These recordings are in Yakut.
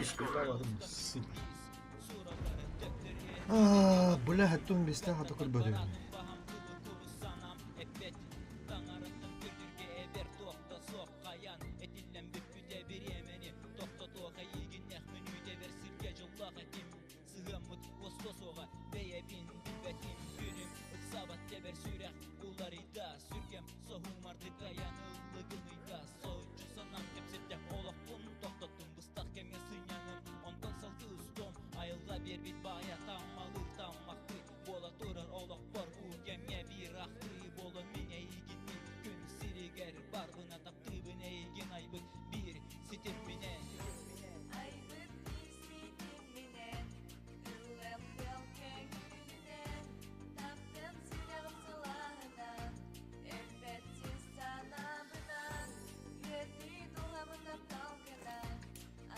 Сука. Аа, бля, хаттым бестен хата көрбөтүм. Сыһыаммыт уостуо суоҕа, бэйэбин билбэтим күнүм Ыксаабат тэбэр сүрэх уларыйда Сүргэм соһумардык айан ыллыгын ыйда Соһуччу санаам кэпсэттэ олохпун тохтоттум Быстах кэмҥэ сынньаным онтон салгыы устуом Айылҕа биэрбит баайа таммалыыр таммахтыы Буола турар олохпор уу кэмҥэ биир ахтыы Буолан мин эйигинниин күн сиригэр барбына Таптыыбын эйигин айбыт биир ситимминэн Айбыт биир ситимминэн Ыллыам тыал көҥүлүнэн Таптыам сүрэҕим сылааһынан Өлбөт сис санаабынан Үөрдүү дууһабын тапталгынан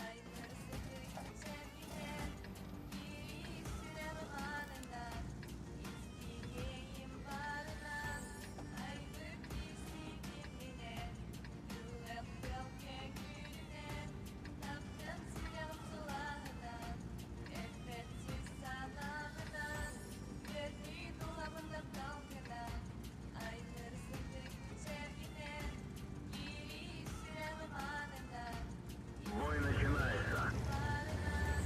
Айбыт сытый чэргинэн Киирии сүрэҕим аанынан Истиҥ баарынан Айбыт биир ситимминэн Ыллыам тыал көҥүлүнэн Таптыам сүрэҕим сылааһынан Өлбөт сис санаабынан Үөрдүү дууһабын тапталгынан Айныр сырдык чэргинэн Киирии сүрэҕим аанынан Бой начинается. Баарынан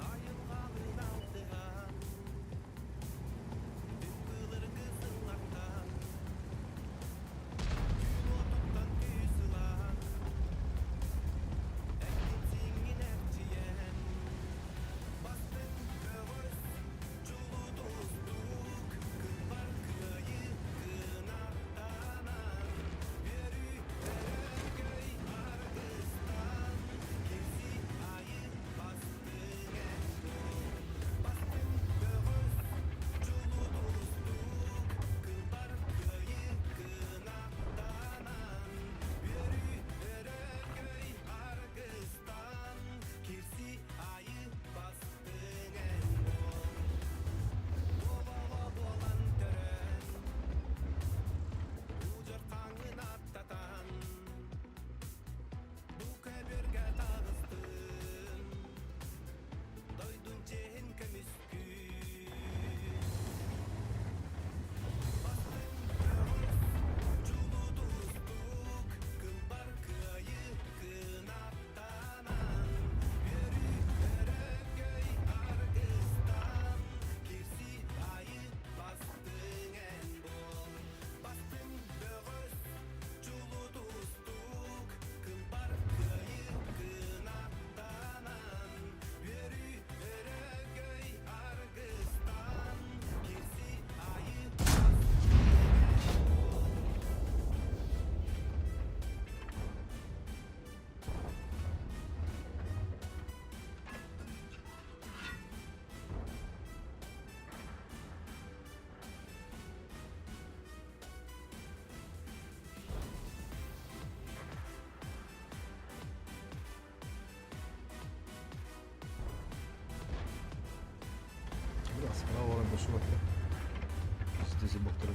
Айылҕалыын алтыһан, түҥ былыргы сыллартан, түүн уотуттан күүс ылан, эккин-сииҥҥин эрчийэн, бастыҥ көҕүс, чулуу тустуук, кылбар кыайыы кынаттанан, үөрүү өрөгөй аргыстан, кирсии айыы бастыҥ эн буол, бастыҥ көҕүс, чулуу тустуук, кылбар кыайыы кынаттанан, үөрүү өрөгөй аргыстан, кирсии айыы бастыҥ эн буол. Буолаҕа буолан төрөөн, удьуор хааҥҥын аттатан, Бу көбүөргэ таҕыстым, дойдун чиэһин көмүскүү. Бастыҥ көҕүс, чулуу тустуук, кылбар кыайыы кынаттанан, үөрүү өрөгөй аргыстан, кирсии айыы бастыҥ эн буол. Бастыҥ бөҕөс, чулуу тустуук, кылбар кыайыы кынаттанан, үөрүү өрөгөй аргыстан, кирсии айыы бастыҥ эн буол. Справа башуата. Здесь бактыры.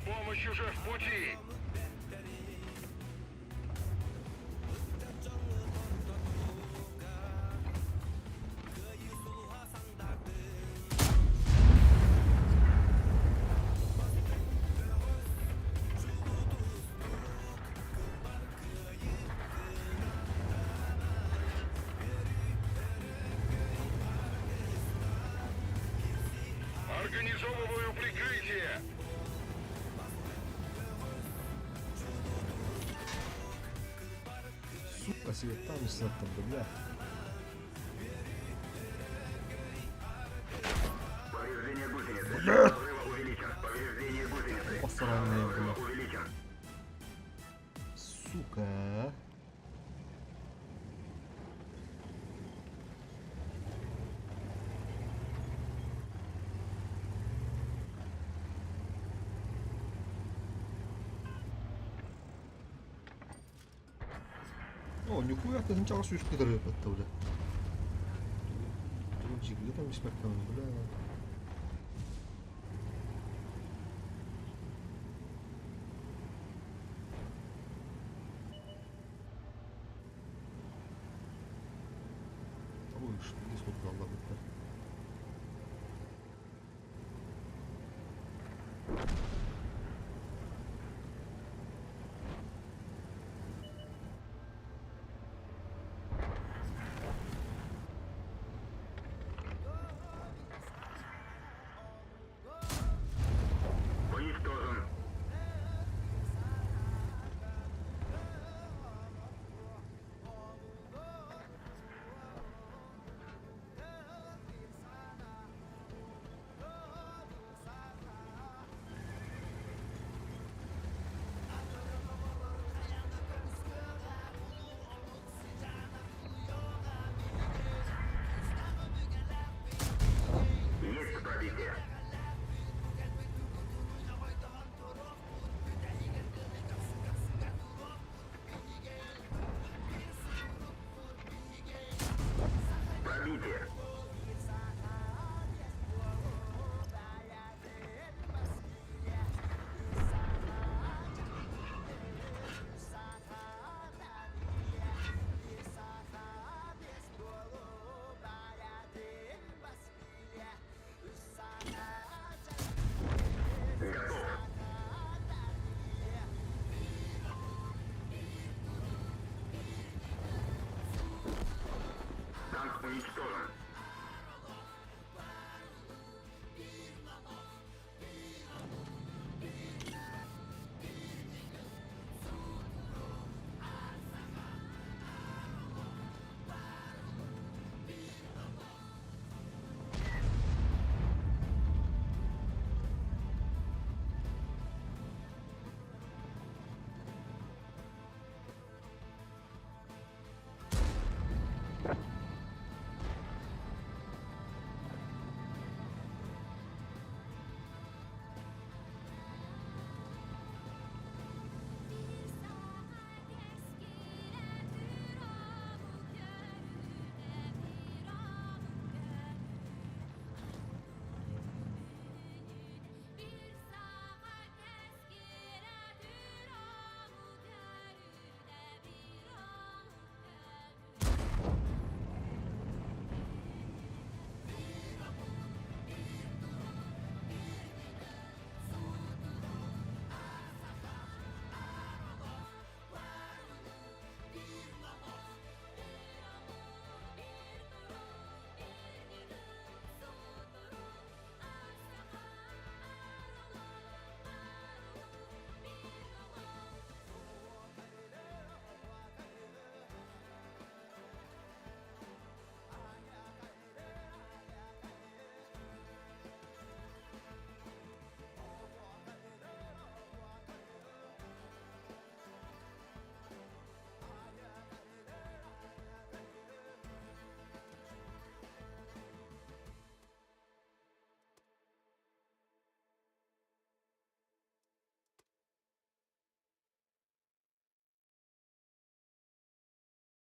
Помощь уже в пути! Организовываю прикрытие! Светтан светтан, бля. Повреждение гусеницы. Блядь! Взрыва увеличен. Повреждение гусеницы. Посранные, Взрыва бля. увеличен. Сука. О, нихуя ты сначала сучки это, бля. Где там беспокойно, бля. Ой, что здесь вот дала, бля. Уничтожен. Есть пробитие. Пробитие. Готов. Танк уничтожен.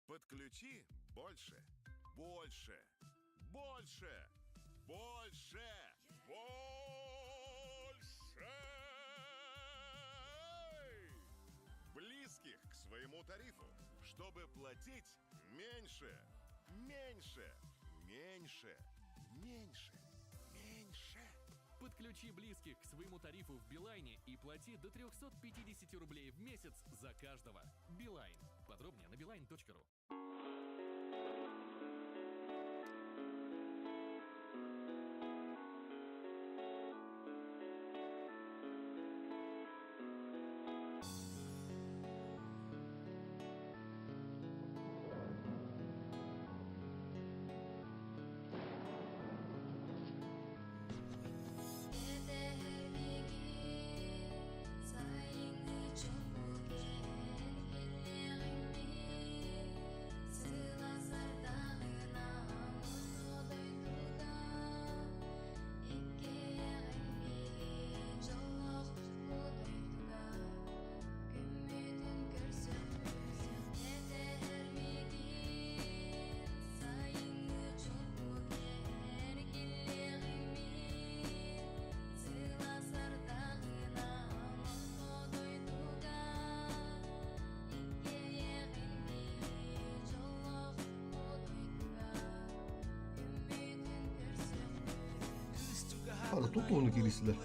Подключи больше, больше, больше, больше, больше близких к своему тарифу, чтобы платить меньше, меньше, меньше, меньше, меньше. Подключи близких к своему тарифу в Билайне и плати до 350 рублей в месяц за каждого. Билайн. Подробнее на билайн.ру. Аны тут уону кииристилэр.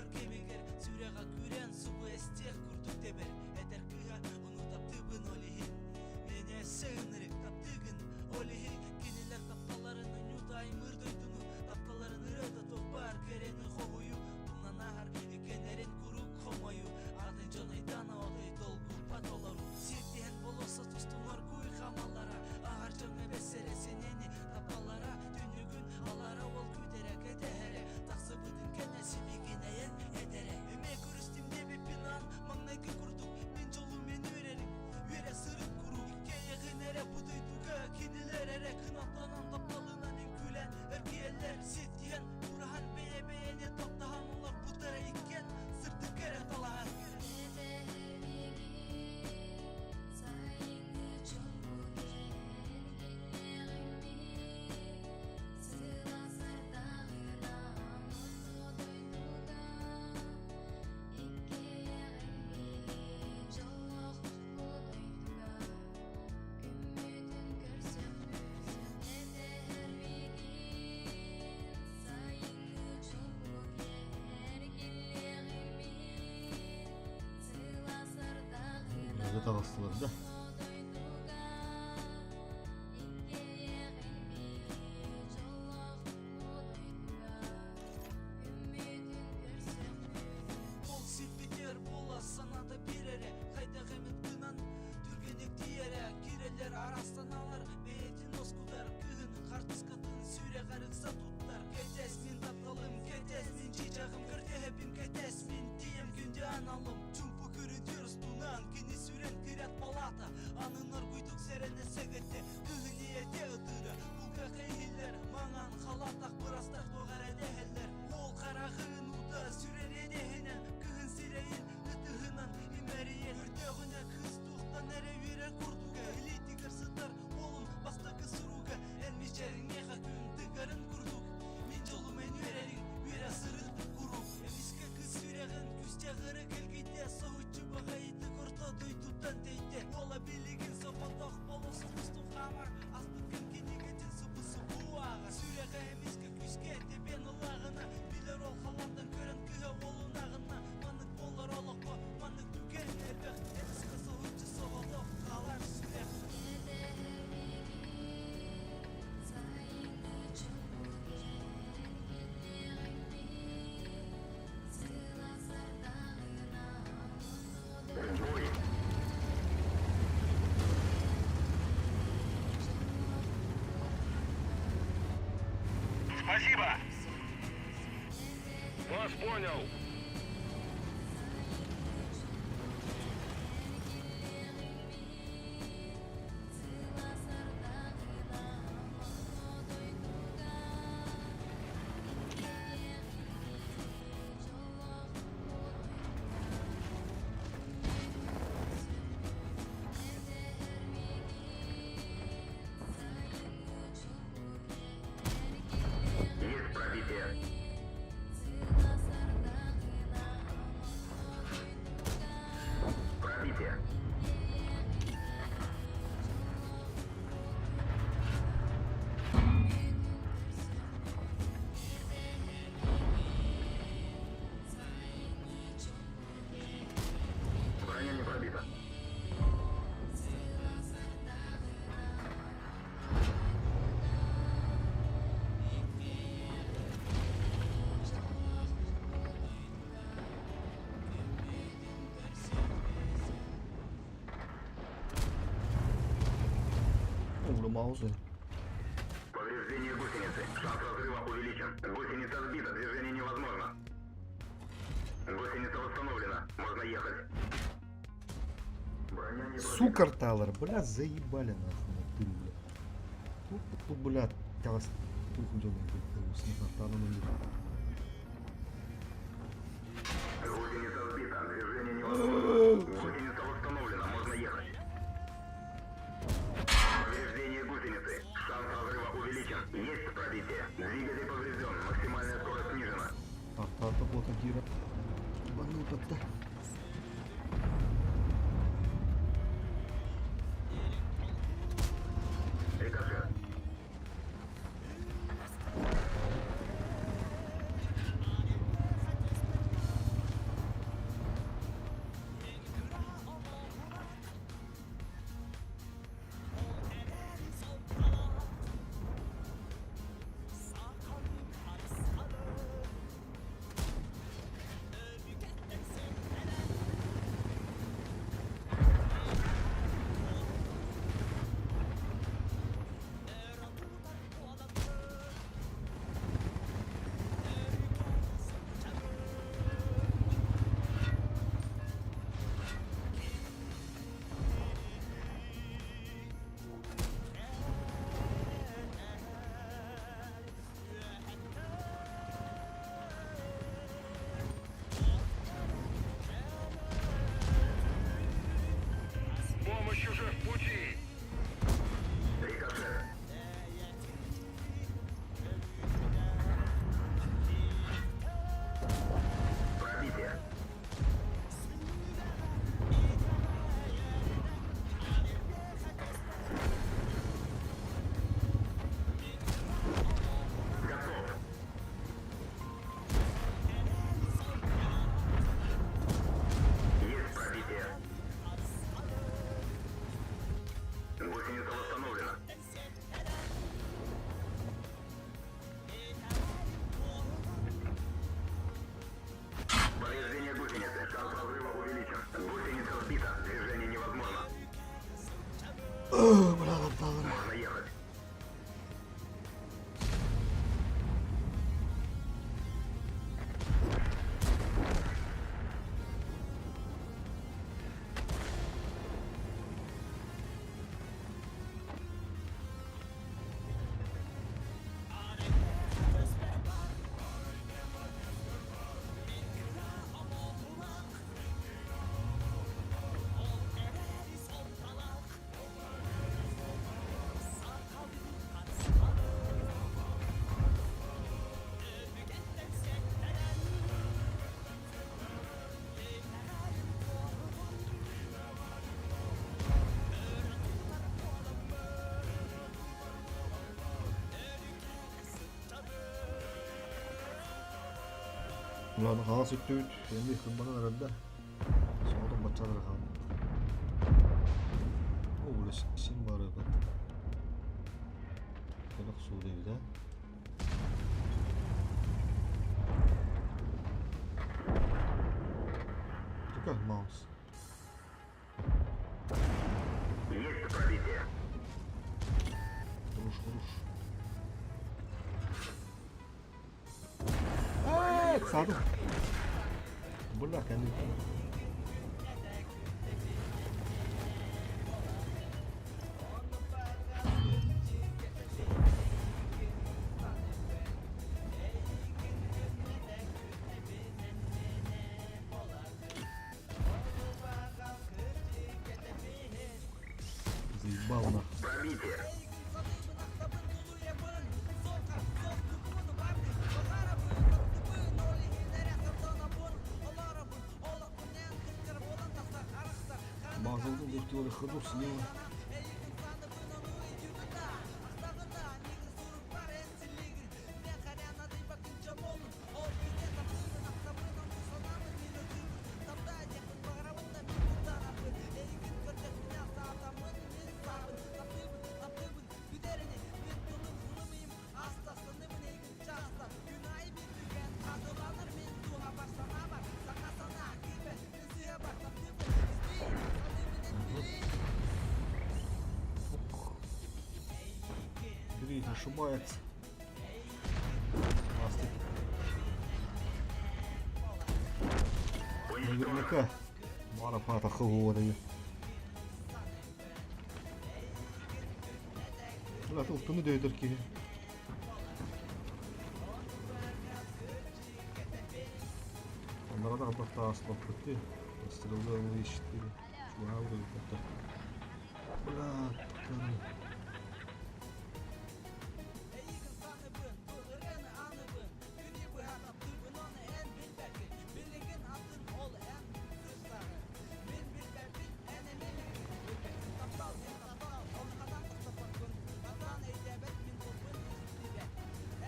Таҕыстылар да. Спасибо! Вас понял! Есть пробитие. Пробитие. Броня не пробита. О, Маузер. Повреждение гусеницы. Шанс разрыва увеличен. Гусеница сбита. Движение невозможно. Гусеница восстановлена. Можно ехать. Броня не пробита. Сука, Талар, бля, заебали нахуй, ты, бля. Тут, тут, бля, тас, тут, Гусеница сбита. Движение невозможно. Гусеница восстановлена. Можно ехать. Повреждение гусеницы. Шанс разрыва увеличен. Есть пробитие. Двигатель поврежден. Максимальная скорость снижена. Тартата блокадира. Ебанута, да. Рикошет. Ладно, хаҥас өттүбүт эмиэ кырбанан эрэр да. Соҕотох баччалары хаалбыт. О, бля, син барыгыт. Кэлэх суут эбит, а? Только маус. Есть пробитие. Хорош, хорош. Aa, sağda. Бля, кэнники. Заебал нахуй. Пробитие. Базылдың вертолеты ходу слева. Гриф ошибается. Ластик. Наверняка. Марафата хылуода. Бля, тылтыны дөйдөр киһи. Оннара да ааспаппыт дии. Стрелы ищет Чугаабыт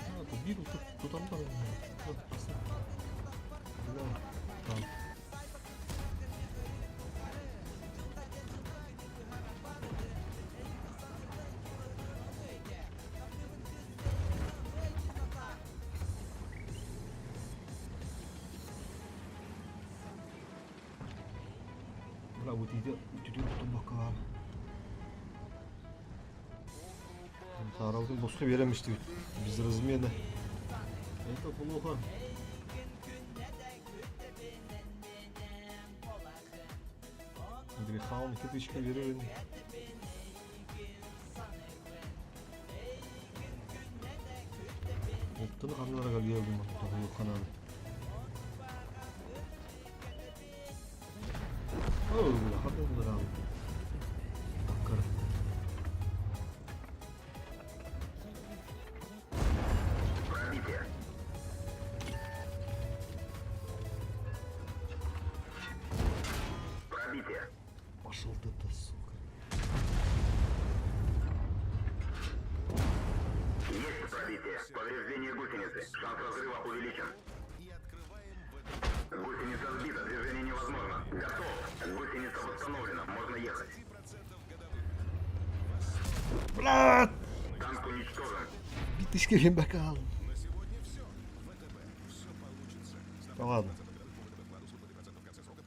Бля, Биир тутан баран. Бля, там. Бля, вот иди, тутун бакаар. Тараудың босқа береміз без размена. Это плохо. Грехаун китычка берерин. Оттыны ханнарга бердим хананы. О, ханнар алды. Баккар. Пробитие. Пробитие. Пошел ты-то, сука. Есть пробитие. Повреждение гусеницы. Шанс разрыва увеличен. И открываем ВТБ. Гусеница сбита. Движение невозможно. Готов. Гусеница восстановлена. Можно ехать. 20% годовых. Бля! Танк уничтожен. Битышки бакал. На сегодня все. ВТБ. Все получится. Да ладно.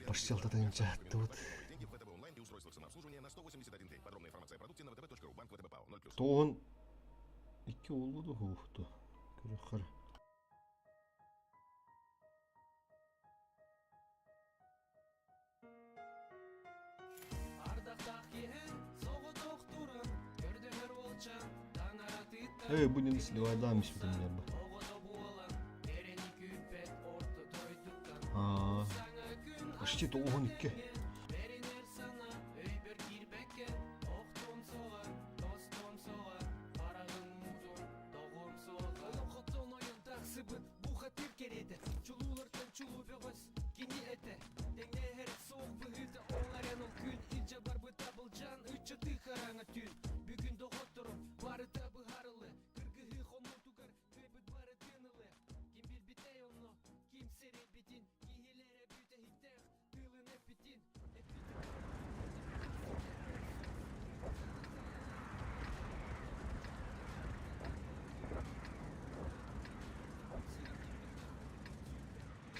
Пошел ты там тут. Деньги в ВТБ онлайн и устройство самообслуживания на 181 день. Подробная информация о продукте на vtb.ru. Банк ВТБ ПАО. 0+. Тоғын икки улуду хуухту. Көрөхөр. Эй, будем сливать дамись вот у меня бы. А, почти тоғын икки.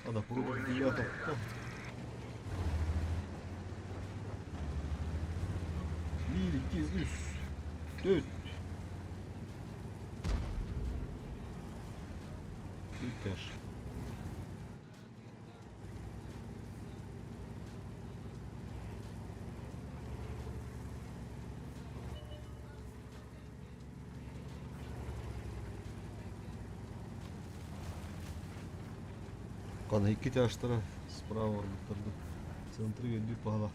Ана девятого. Bir, iki, üç, dört. Süper. Хана икки тяжтара справа орбуттарды. Центры өйдүү паһала.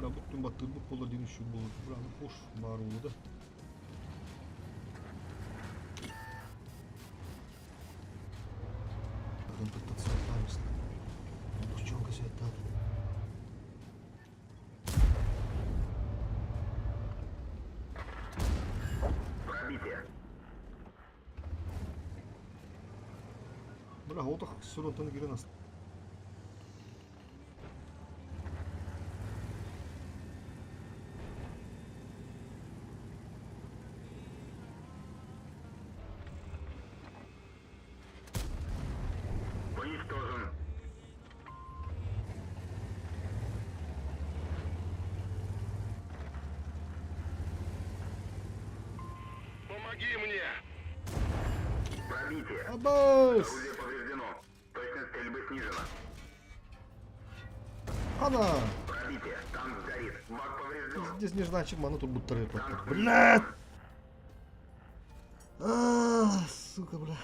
Бля, буттун баттырбыт буолар диэн үчүгэй буолар. Бля, ну хош баар буолуо да. Пробитие. Бля, отох сүрүн кирен аста. Уничтожен. Помоги мне! Пробитие. Абас! Орудие повреждено. Точность стрельбы снижена. Хана! Пробитие. Танк горит. Бак поврежден. Здесь нежданчик маны турбуттары. Блядь! А, сука, бля.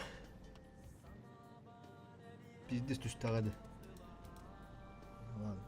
Пиздец түстэҕэ дии. Ладно.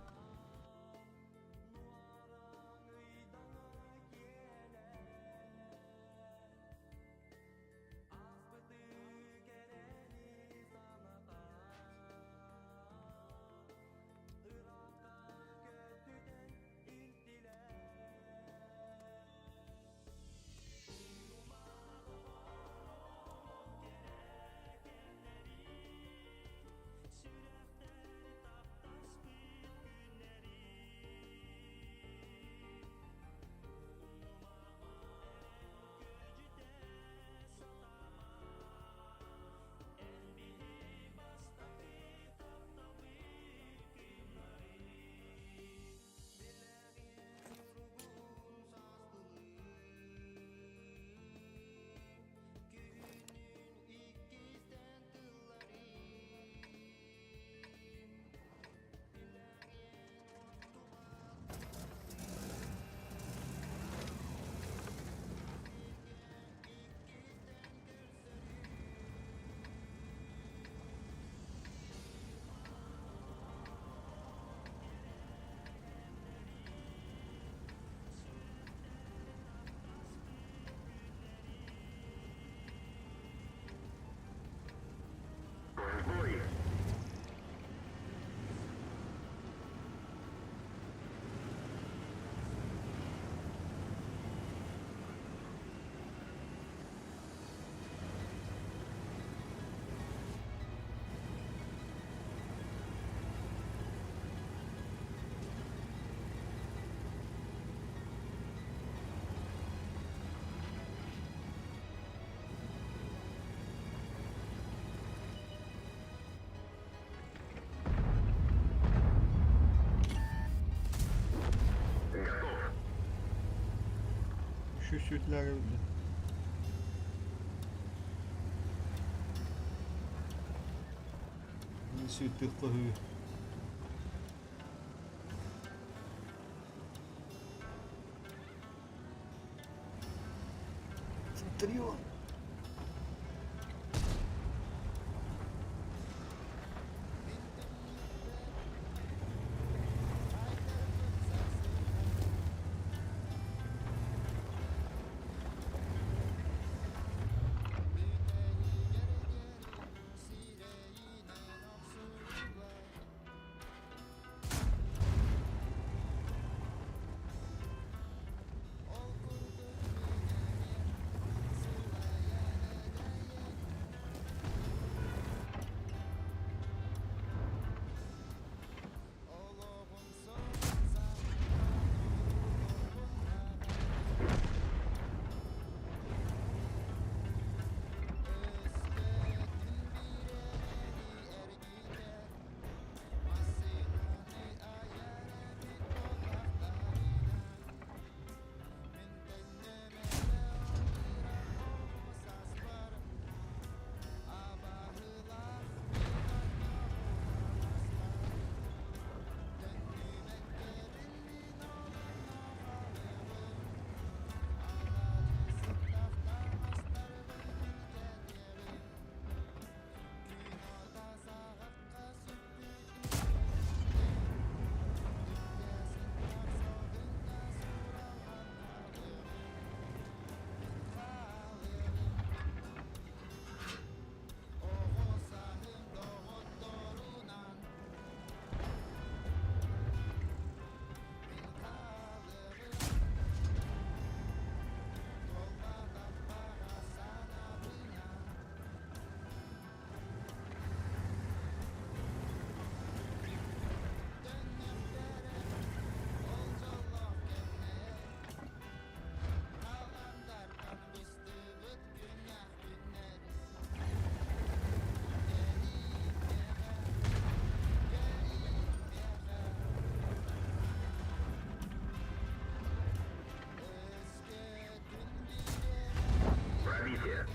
Үчүгэй сүөтүлээх эбит да. Сүөттүөххэ үһү. Центурион. Пробитие.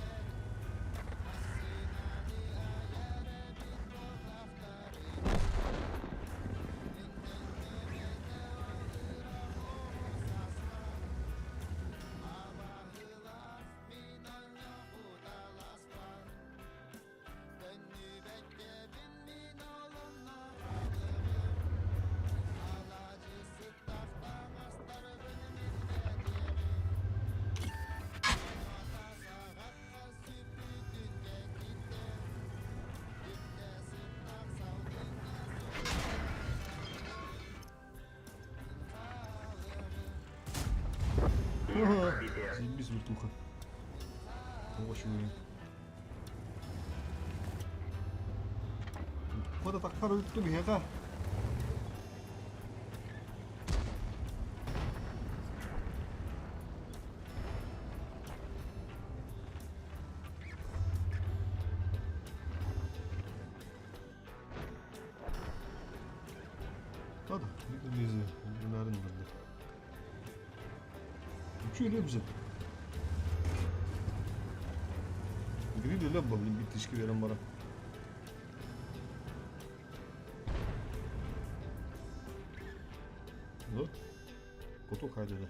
Заебись вертуха. Очень Хата тахсар үттү биһиэхэ. Hadi, bizi bunların vardı. Үчүгэй bize. Гриль леб биттишки берен бара. Ну, куту хайдада.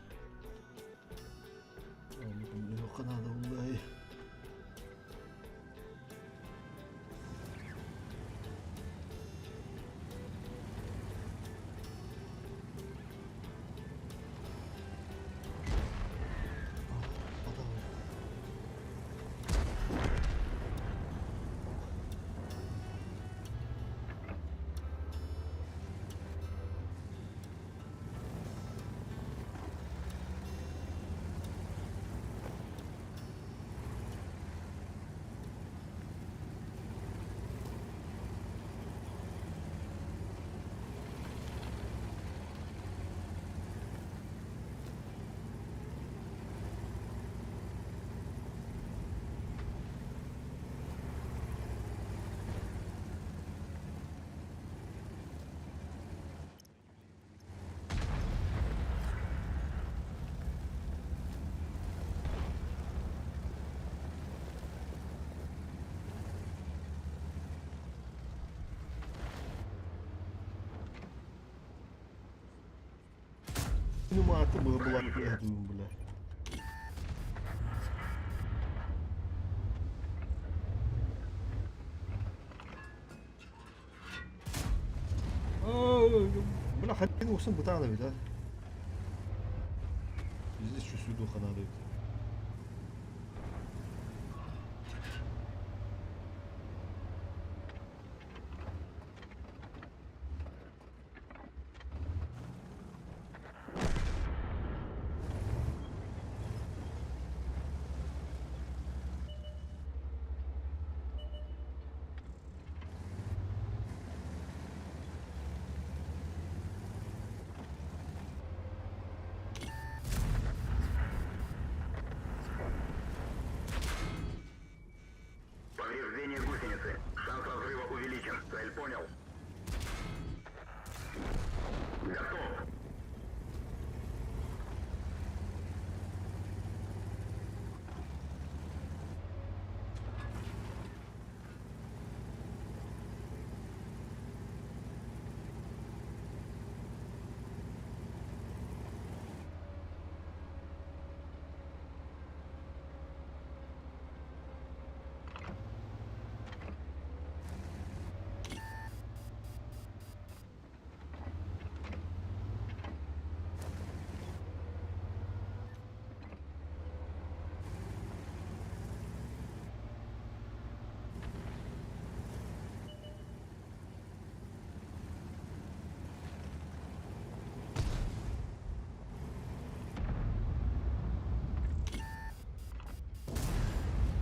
Канада улай. Мааты быһа бля. Бля, ханнык уксан бытаан эбит, а? Пиздец, что сюда надо эбит. Повреждение гусеницы. Шанс разрыва увеличен. Цель понял. Готов.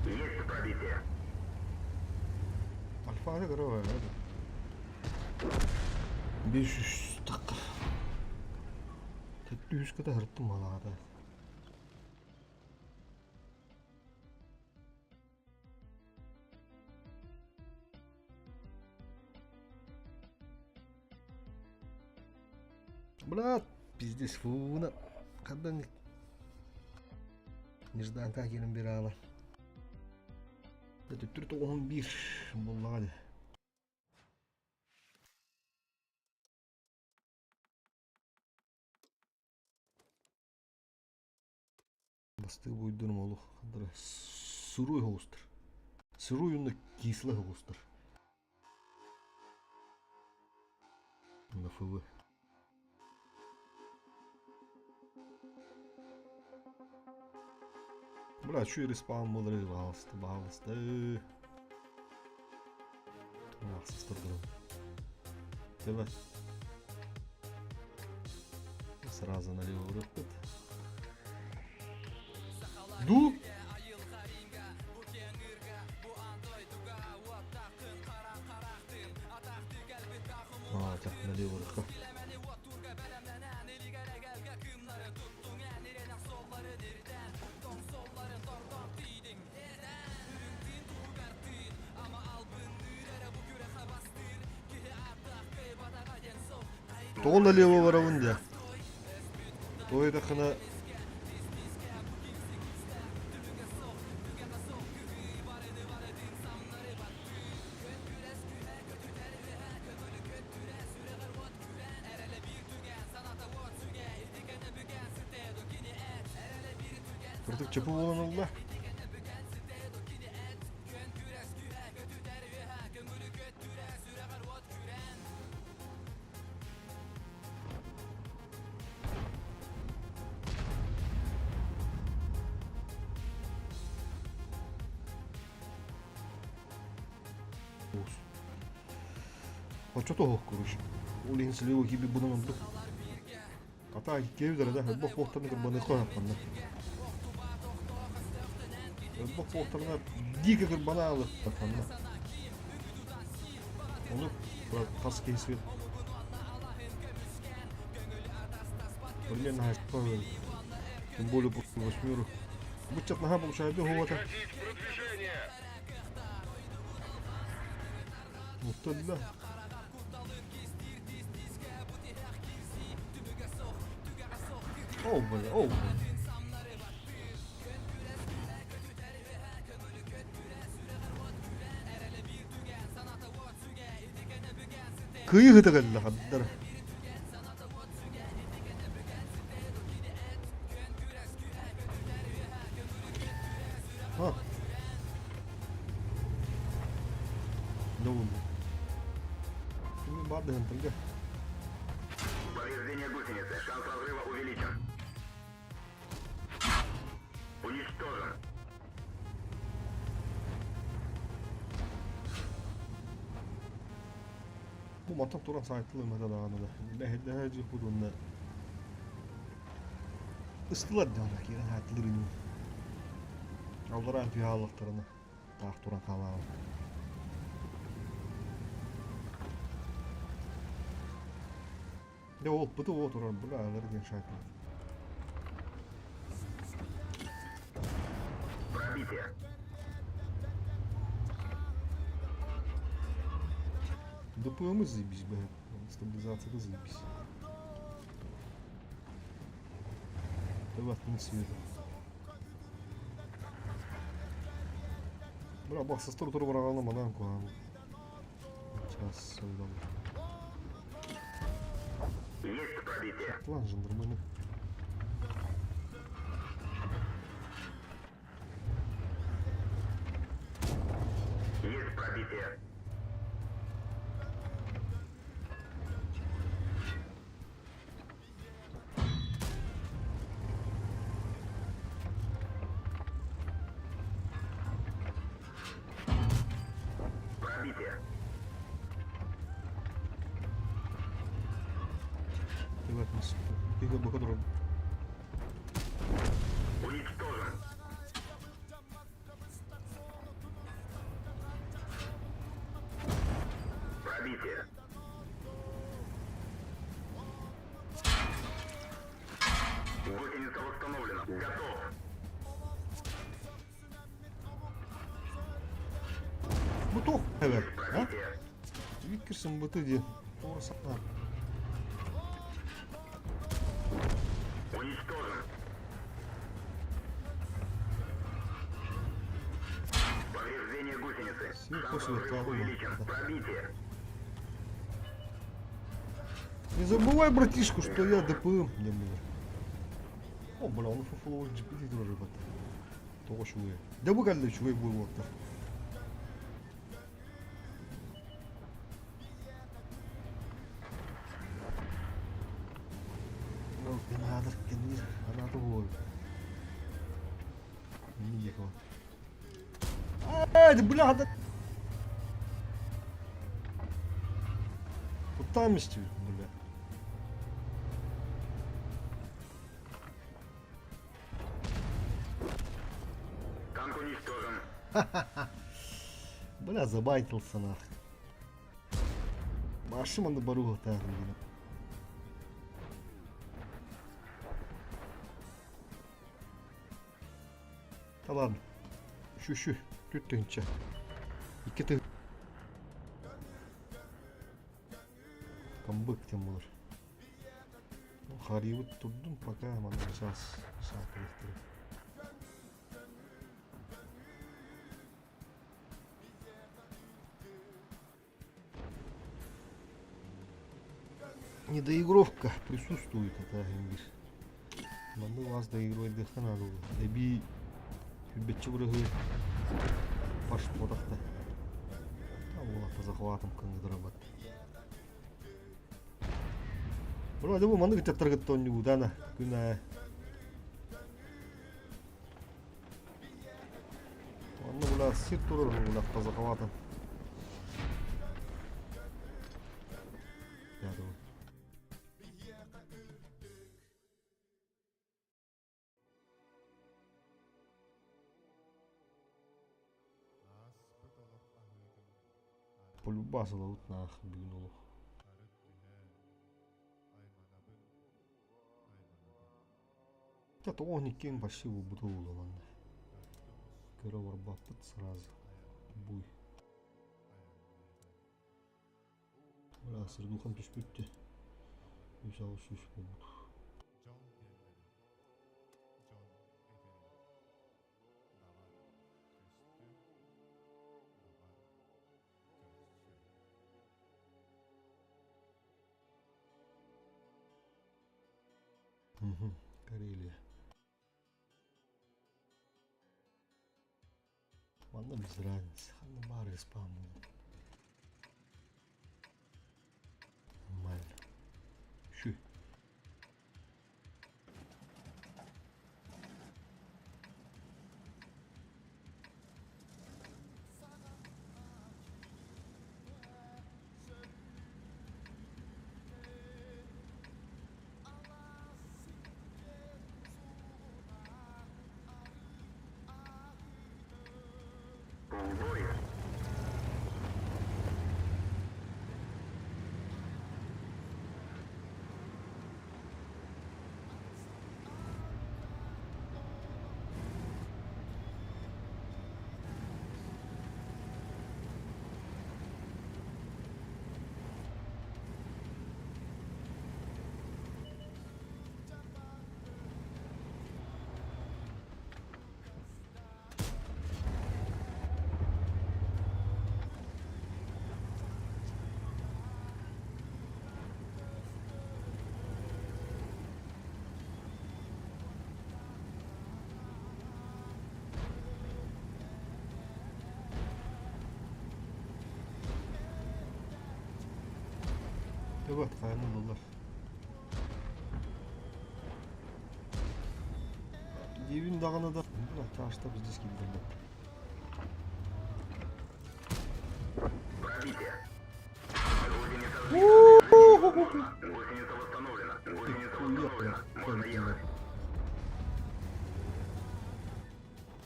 Есть пробитие. Альфа кыра 500 таққа. 400 ката хырттым малаада. Брат, пиздец, фуна. Хандан нежданка киирэн биэрэҕин. Төттөрү 91 буоллаҕа дии. Бастыы буйдурум олох сырой оҕустар. Сырой уонна кислый оҕустар. НФВ. Бля, что респаун был, пожалуйста, пожалуйста. Давай. Сразу налево выход. Ду! А, так, налево рыха. Тоҕо налево барабын дии? Тоҕо диэтэххинэ Кырдык чопу буолан ылла. Оччото короче. Ол иһин слева киирбит бунан ордук. Ата киэбит да элбэх буохтарына кырбаныахха хаппанна. Элбэх буохтарына дико кырбана алыттаханна. Ону хас киһи свет. Примерно тем более по восьмеру. Бычат наха получает хуота. Мутталла. О, бля, о, бля. Кыйы кэллэ хаддар. А. Ne oldu? Şimdi барды хантарга. Повреждение гусеницы. Шанс разрыва увеличен. Уничтожен. Бу мантан туран саайтылы мата даҕаны да. Лэһэдэһэ дьиэхпит уонна ыстылар дьоно киирэн саайтылыр ини. Аллараа түһэ хааллахтарына таах туран хаалаабыт. Дьэ ол ПТО турар бля алар диэн саайтылар. Пробитие. ДПМы заебись, бля. Стабилизация заебись. Давай не света. Бля, бах, со стороны врага манан куан. Сейчас, сюда. Есть пробитие. План жандарманы. Есть пробитие. Пробитие. Давай, Тихо, бахадур. Уничтожен. Пробитие. Гусеница восстановлена. Готов. Бу туох эбэр, а? Пробитие. Виккерсен быты диэн. Туора сатаан. Уничтожен. Повреждение гусеницы. Сил Шанс после разрыва этого увеличен. да. Пробитие. Не забывай, братишку, что я ДПМ. Не было. О, бля, он фуфловый GPT тоже вот. Того чуе. Да вы калли чуе был вот так. Ну, надо, надо вот. Не ехал. Ай, да бля, да. Вот там есть, бля. Танк уничтожен. Бля, забайтился нах. Машина на бару так. Да ладно. Şu Түттүнчэ. Икки ты. Камбык тем болар. Харибыт турдум пока мана сейчас саатылыктыр. Недоигровка присутствует, это имбир. Манны вас доигрывать надо было. Эби хүббетчи бұрығы баш бодақта. Ол по захватам кыңгыдырабат. Бро, да бу манны гыттар тонни удана күнә. Онны була сир турur була по захватам. Я думаю. Полюбасила вот нах бүгүн олох. Да то он никем почти убудул манна. Көрө барбаппыт сразу. Буй. Бля, сырдухан түспүттü. Үс алыс үс болбут. Угу. Карелия. Манна без разницы. Ханна баар респаун буолар. Нормально. Şu. В бой. Evet, kayanın ыллылар. Диибин даҕаны да чаашта биздес киирдэрбэт. Пробитие. Гусеница сбита. Гусеница восстановлена. Гусеница восстановлена. Можно ехать.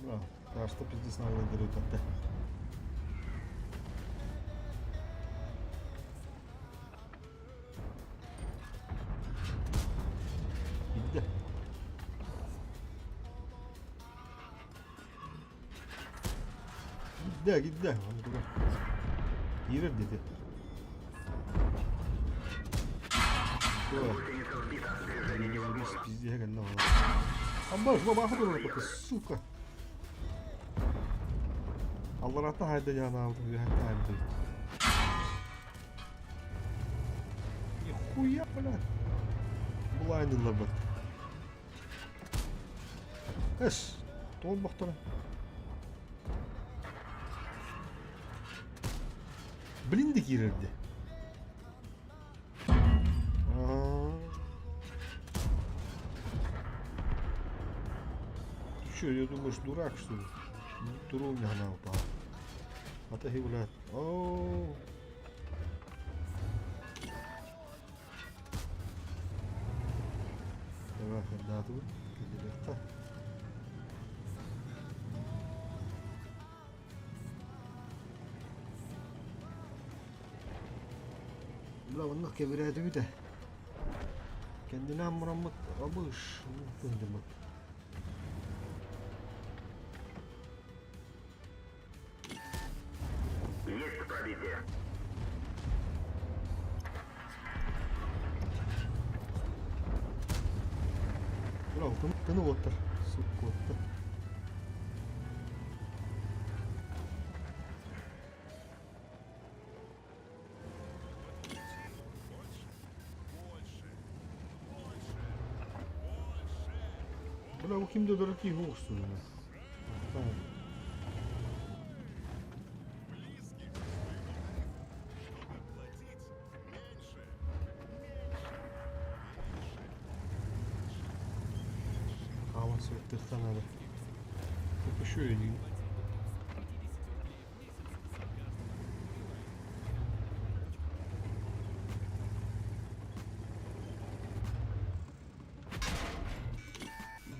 Браво. Чаашта пиздец наҕылайдары Gitti. Gitti gitti. Hadi dur. Киирэр диэтэ. Гусеница сбита. Движение невозможно. Пиздец, кэллэ Амбаш, бабаха турар сука. Аллараттан хайда дьаана алдым, үөһэттэн хайда. Нихуя, блядь. Блайныларбыт. Эс, туолбахтара. Блин да киирэрди. Ты что, я думаешь, дурак, что ли? Туруня она упала. А ты, блядь. Оу. Давай, хердаатыбыт, кэллилэххэ. Бля, оннук кэбирээтибит ээ. Кэннинэн мураммыт абыш, тындыммыт. Есть пробитие. Браво, кыны уоттар, сука уоттар. Бля, бу ким да дорогие уохсуна. Хаалан сүөттүөххэ наада. Еще один.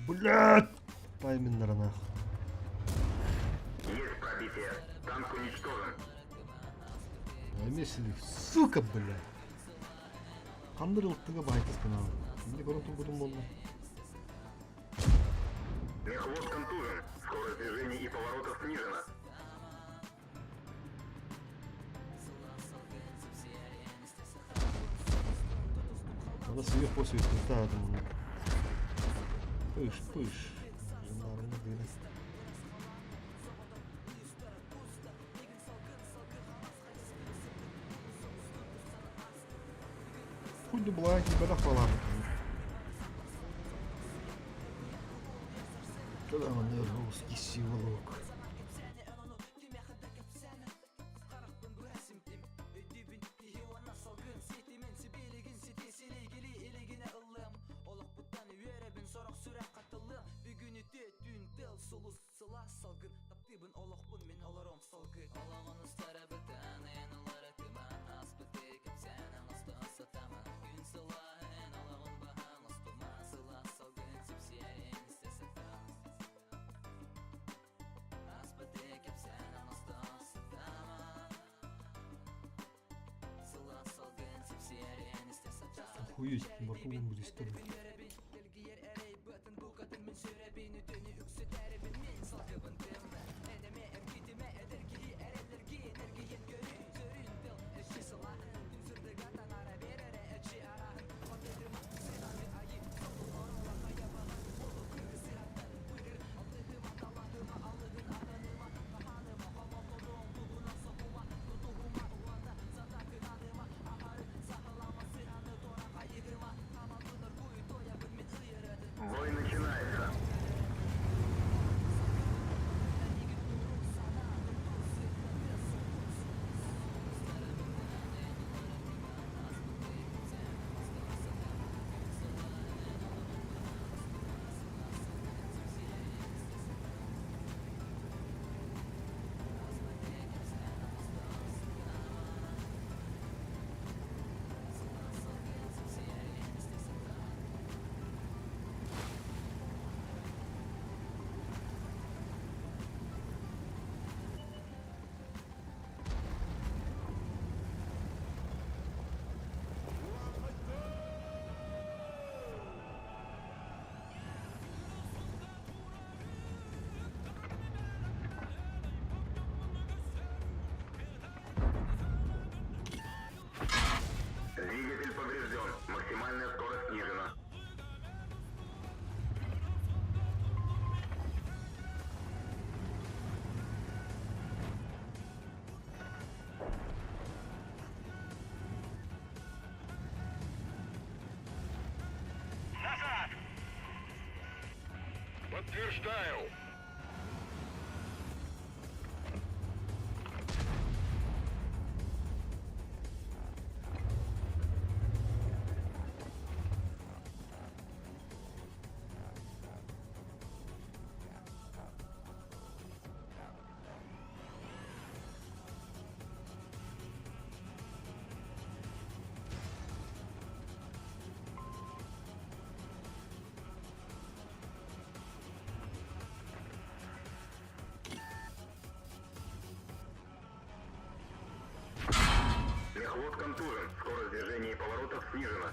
Блядь! Тайминнара нахуй. Есть пробитие. Танк уничтожен. Эмесили, сука, блядь. Ханна ылтыга баайтас гынаҕын? Инньэ көрөн турбутум буолла. Мехвод контужен. Скорость движения и поворотов снижена. Надо сверху после думаю. Пыш, пыш. Жандармы дыны. Хоть дубла, не беда хвала. Когда он русский сиволок. Охуеть, морковку будет стоить. Бой начинается. Двигатель поврежден. Максимальная скорость снижена. Назад! Подтверждаю. Мехвод контужен. Скорость движения и поворотов снижена.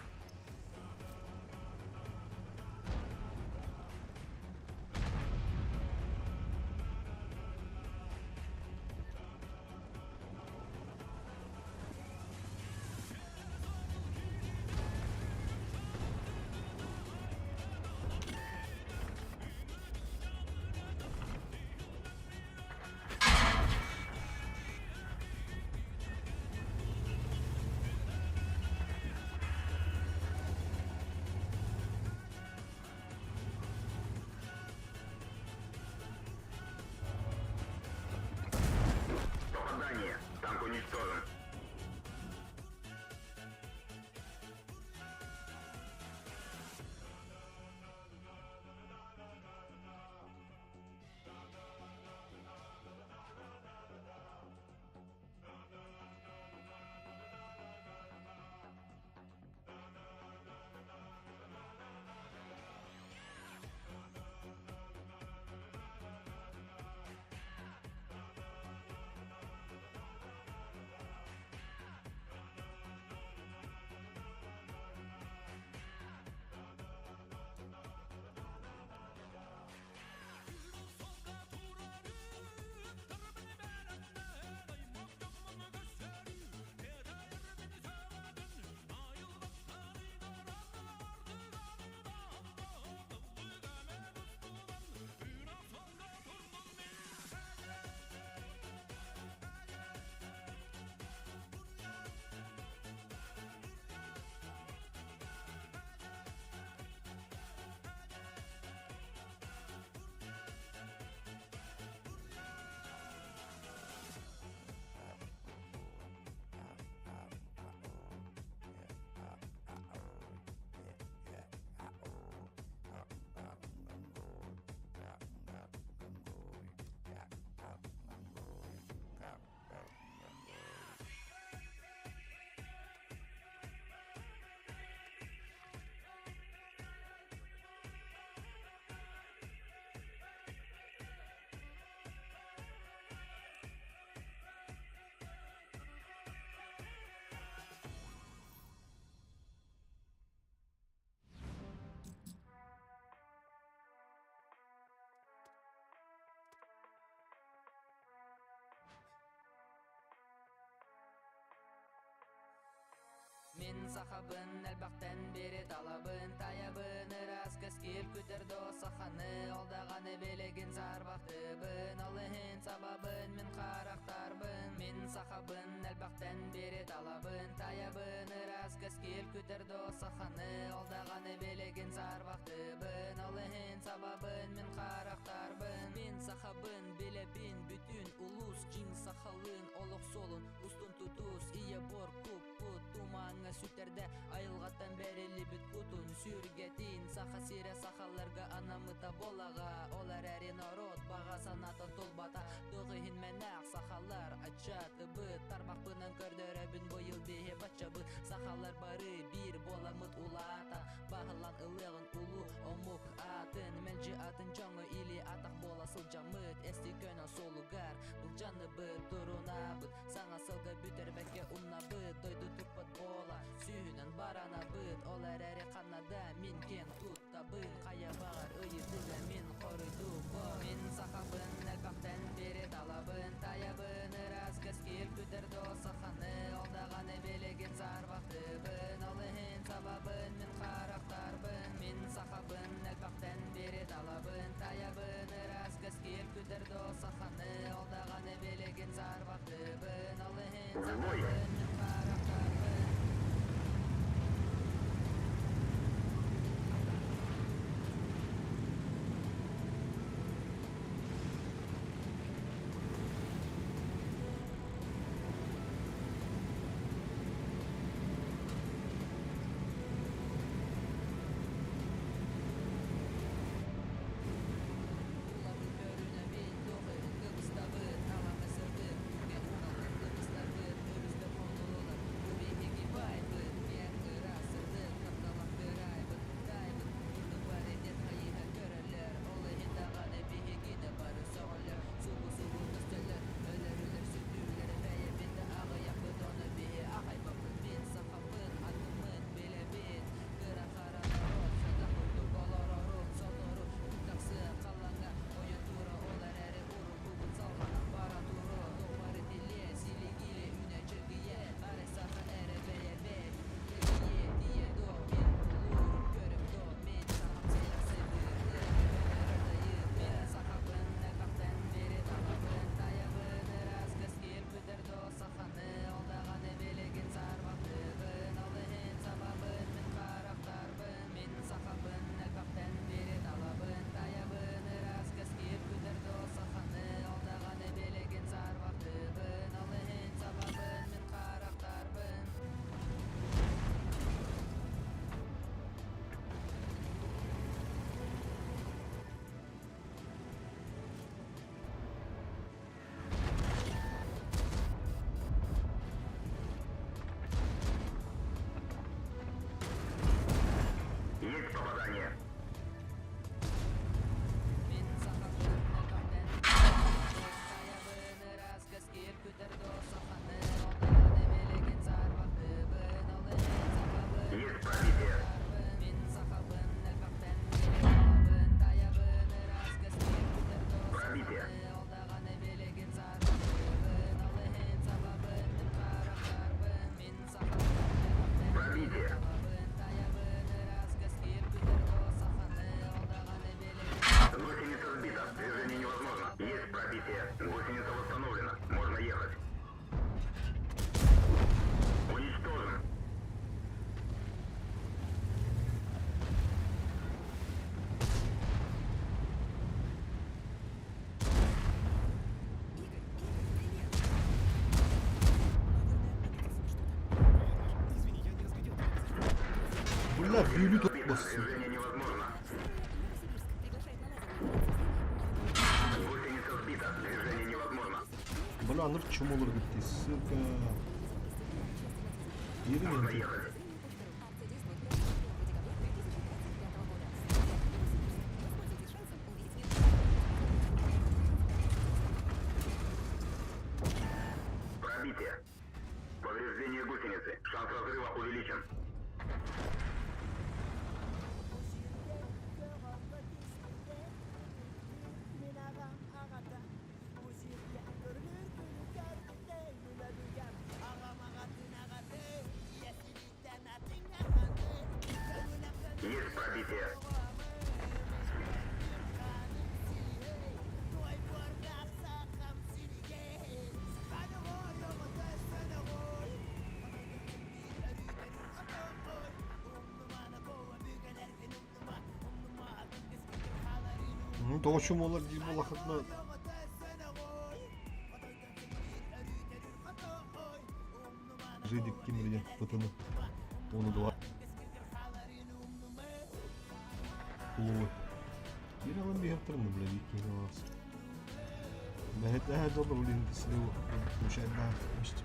Мин сахабын элбэхтэн бири талабын Таябын ыраас кэскил күтэр до саханы Ол даҕаны билигин саарбахтыыбын Ол иһин сабабын мин харахтарбын Мин сахабын элбэхтэн бири талабын Таябын ыраас кэскил күтэр до саханы Ол даҕаны билигин саарбахтыыбын Ол иһин сабабын мин харахтарбын Мин сахабын билэбин бүтүн улуус Дьиҥ сахалыын олох суолун устун тутус Ийэ бор куппут тумаҥҥа сүтэрдэ Айылҕаттан бэриллибит кутун сүргэтин Саха сирэ сахаларга анаммыта буолаҕа Ол эрээри норуот баҕа санаата туолбата Туох иһин мэнээх сахалар аччаатыбыт Тарбахпынан көрдөрөбүн быйыл биһи баччабыт Сахалар бары биир буоламмыт улаатан Баһылаан ылыаҕын улуу омук аатын Мэлдьи атын дьоҥҥо или атах буола сылдьаммыт Эсти көнө суолугар былдьаныбыт турунабыт Саҥа сылга бүтэрбэккэ умнабыт Дойду туппат буола сүүһүнэн баранабыт Ол эрээри ханна да мин киэн туттабын Хайа баҕар ыйытыыга мин хоруйдуубун Мин сахабын элбэхтэн бири талабын Тайабын ыраас кэскил күтэр до саханы Ол даҕаны билигин саарбахтыыбын Ол иһин сабабын мин харахтарбын Мин сахабын элбэхтэн бири талабын Тайабын ыраас кэскил күтэр до саханы Ол даҕаны билигин саарбахтыыбын Ол иһин В бой! сабабын мин харахтарбын Тулабын көрүнэбин, туох иһин кыбыстабыт, аҕаҥа сырдык, күүгэ угаллар кыбыстарбыт, өрүстэр хонуулар, бу биһиги баайбыт, киэҥ ыраас сырдык, тапталлаах кыраайбыт, таайбыт, курдук бары диэн хайыһа көрөллөр, ол иһин даҕаны биһигини бары сөҕөллөр, субу-субу көстөллөр, өлөрүлэр, сүтүүлэр, бэйэбит да аҕыйахпыт, ону биһи аахайбаппыт, мин сахабын, атыммын билэбин, кыра-хара норуот хайдах курдук олорорун сотору күн тахсыа халлааҥҥа ойо тура ол эрээри уруккубут салҕанан бара туруо туох бары тиллиэ силигилии үүнэ чэлгийэ арай саха эрэ бэйэбит кэлгийиэ тиийэ дуо мин тулуурум көрүм дуо мин сахам сирэ сыдыырдыы өлөрөр дайыыта сахабын элбэхтэн бири талабын тайабын ыраас кэскил бүтэр дуо саханы ол даҕаны билигин саарбахтыыбын ол иһин сабабын мин харахтарбын мин сахабын элбэхтэн бири талабын тайабын ыраас кэскил бүтэр дуо саханы ол даҕаны билигин саарбахтыыбын ол иһин сабабын мин харахтарбын Есть попадание. Мин сахабын элбэхтэн тайабын ыраас кэскил күтэр дуо саханы ол даҕаны билигин саарбахтыыбын ол иһин сахабын Есть пробитие. мин сахабын элбэхтэн билигин тайабын ыраас кэскил күтэр дуо Пробитие. саханы ол даҕаны билигин саарбахтыыбын ол иһин сабабын мин харахтарбын мин сахабын элбэхтэн Пробитие. талабын тайабын ыраас кэскил күтэр дуо саханы ол даҕаны билигин Гусеница сбита. Движение невозможно. Есть пробитие. Гусеница восстановлена. Можно ехать. Уничтожен. Бля, бүлүү Сбита. бассын. Движение невозможно. Гусеница сбита. Движение невозможно. Бля, ныр чумолор битти, сука. Yerin Можно enti. ехать. Пробитие. Повреждение гусеницы. Шанс разрыва увеличен. Тоҕо чумолар диир буоллаххытына Жидик ким диэн пытыны уону два Улуу. Биир алын биһэптэрин бля икки алаас. Бэһэтэ дьоллор улин силу включайда мист.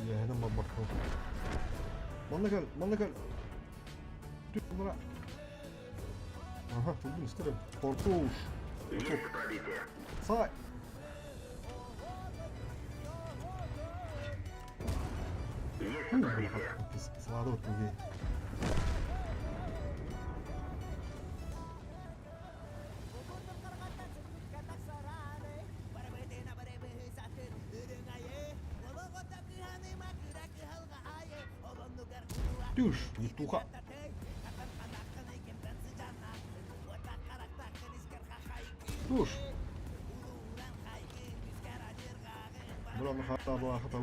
Яһынан барбакка. Манна кэл, манна кэл. Тү бара. Ага, тулдун истерем. Кортуш. Есть пробитие. Сай. Есть пробитие. Сладот туге. Түш, вертуха. Туш. Бұраны хата хата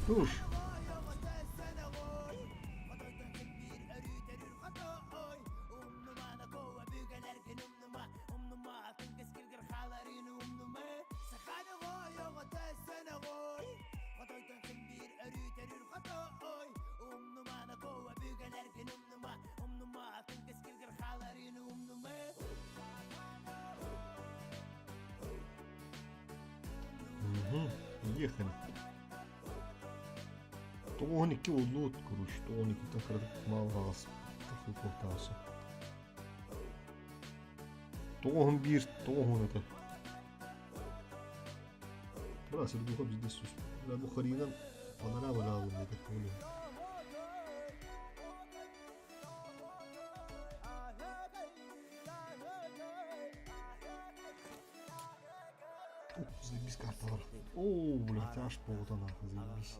Туш. Угу, ехали. 92 улуут, короче, 92 кыратык мал аас, тахы 91, 90 это. Бра, сердуха бізде сүз. Бра, бу харинан панара балалым деді. Заебись карталар. О, блядь, аж полта нахуй, заебись.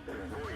Бой.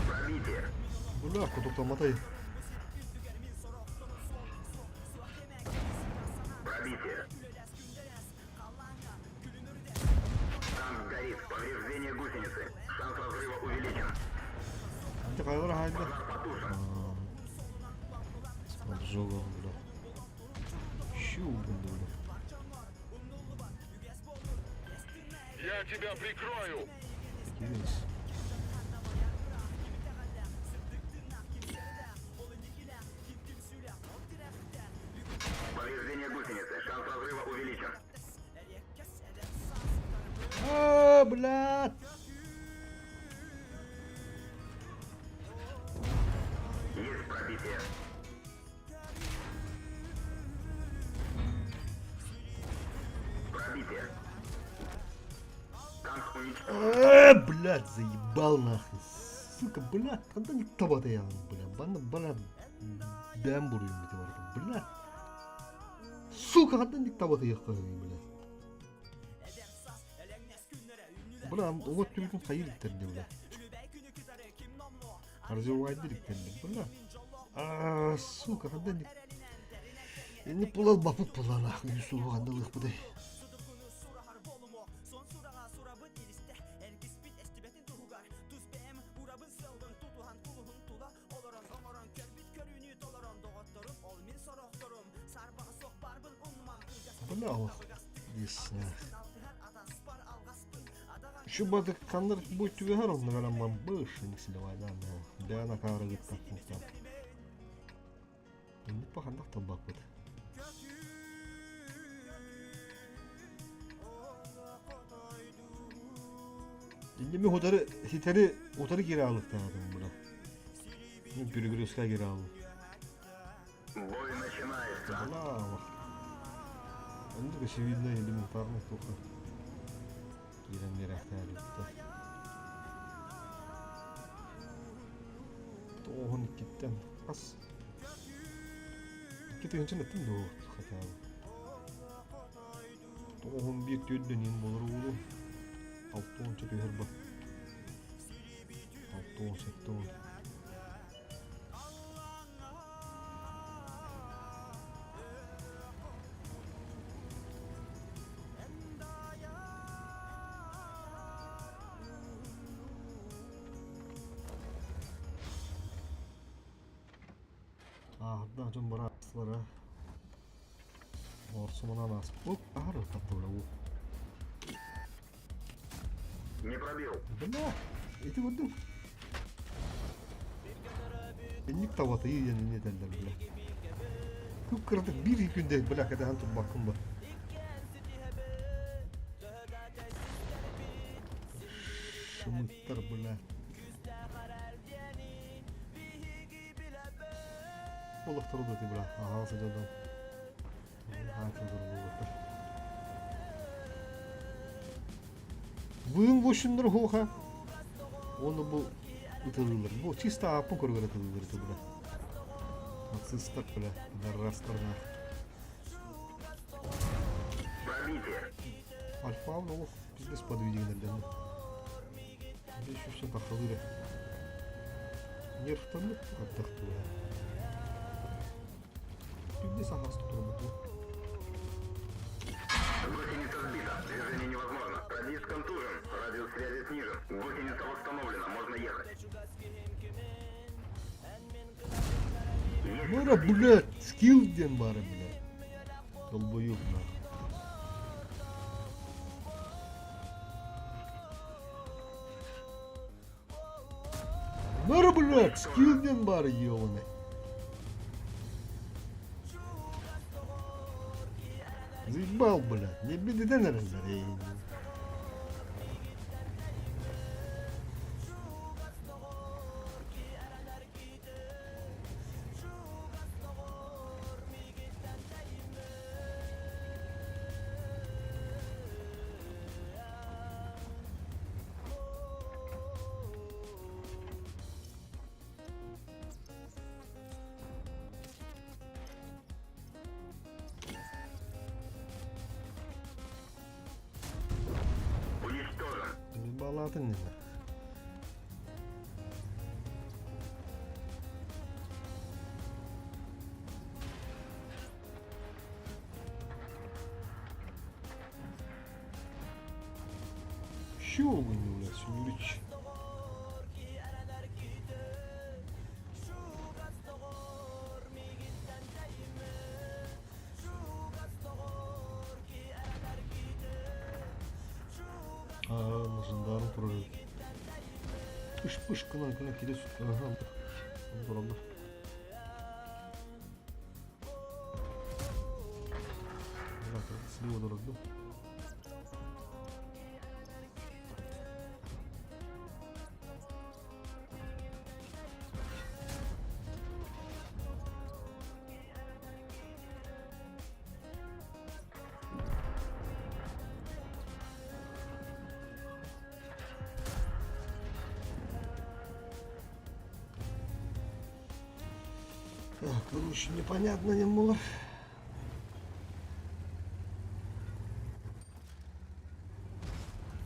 Пробитие. Бля, куда-то мотай. Пробитие. Танк горит. Повреждение гусеницы. Шанс разрыва увеличен. Антик хайдара хайда. Пожар потушен. Поджога, бля. Щу, бля. Я тебя прикрою! Есть. Повреждение гусеницы. Шанс разрыва увеличен. А, блядь! Есть пробитие. Пробитие. Танк уничтожен. А, блядь, заебал нахуй. Сука, блядь, когда не табата я, бля, бана, бана, бэм буруйум бити бар, блядь. Сука, когда не табата я, блядь. Бля, вот түлкін қайыр иттерді, бля. Развивайды иттерді, бля. А, сука, когда не... Не пулал бапы пула нахуй, юсулу қандылық бұдай. Бля олох десснээх. Şu бадык ханнар бу түгэһэр онно галамман быш никсилевайдан бээн акаарыгыттан куттан. Инник бахандах талбаппыт. Инними утары ситэри утары кире алыктаатым була. Мен перегрузка кире алдым. Бой начинается. Бла Оннук очевидно элементарно туха. Киирэн биэрээхтээбиттэр. Тоҕуһун иккиттэн хас 2 тыһыынчан эттим дуо хатаабы. 91 түөрдөн иин буолар уолу. 60 түһэр ба. 60 70. Ааһардаах дьон быраастылара Орсумунан ааспыт. Аһар таттыбыра уу. Не пробил. Бля, ити курдук. Инник табатыйы диэн инни этэллэр бля. Күп кыратык биир күндэ бля кэтэһэн турбаккын ба. Шымыттар бля. Олохтору да бля. Аhaa сыдьадан. Быын бошуннар хуха. Оны бу ытылылар. Бу чисто ааппын көргөр ытылылар ити бля. Нацистар бля, даррастарна. Пробитие. Альфа олох пиздец подведенерден. 500 тахалыра. Нервтаннык аттахтыла. Пиздец сахас турбуту. Гусеница сбита. Движение невозможно. Радист контужен. Радиус связи снижен. Гусеница восстановлена. Можно ехать. Мара, блядь, скилл диэн баара, блядь. Долбоёб, нахуй. Мара, блядь, скилл диэн баара, ёбаный. Заебал, блядь, не беден эрэллэр, эй. Уничтожен. Балаатын нина. Щелкни, блядь, Юрич. Аа, жандарм турар эбит. Пыш-пыш гынан гына кире Ага, тураллар. Слева дорогу. Так, короче, непонятно не было.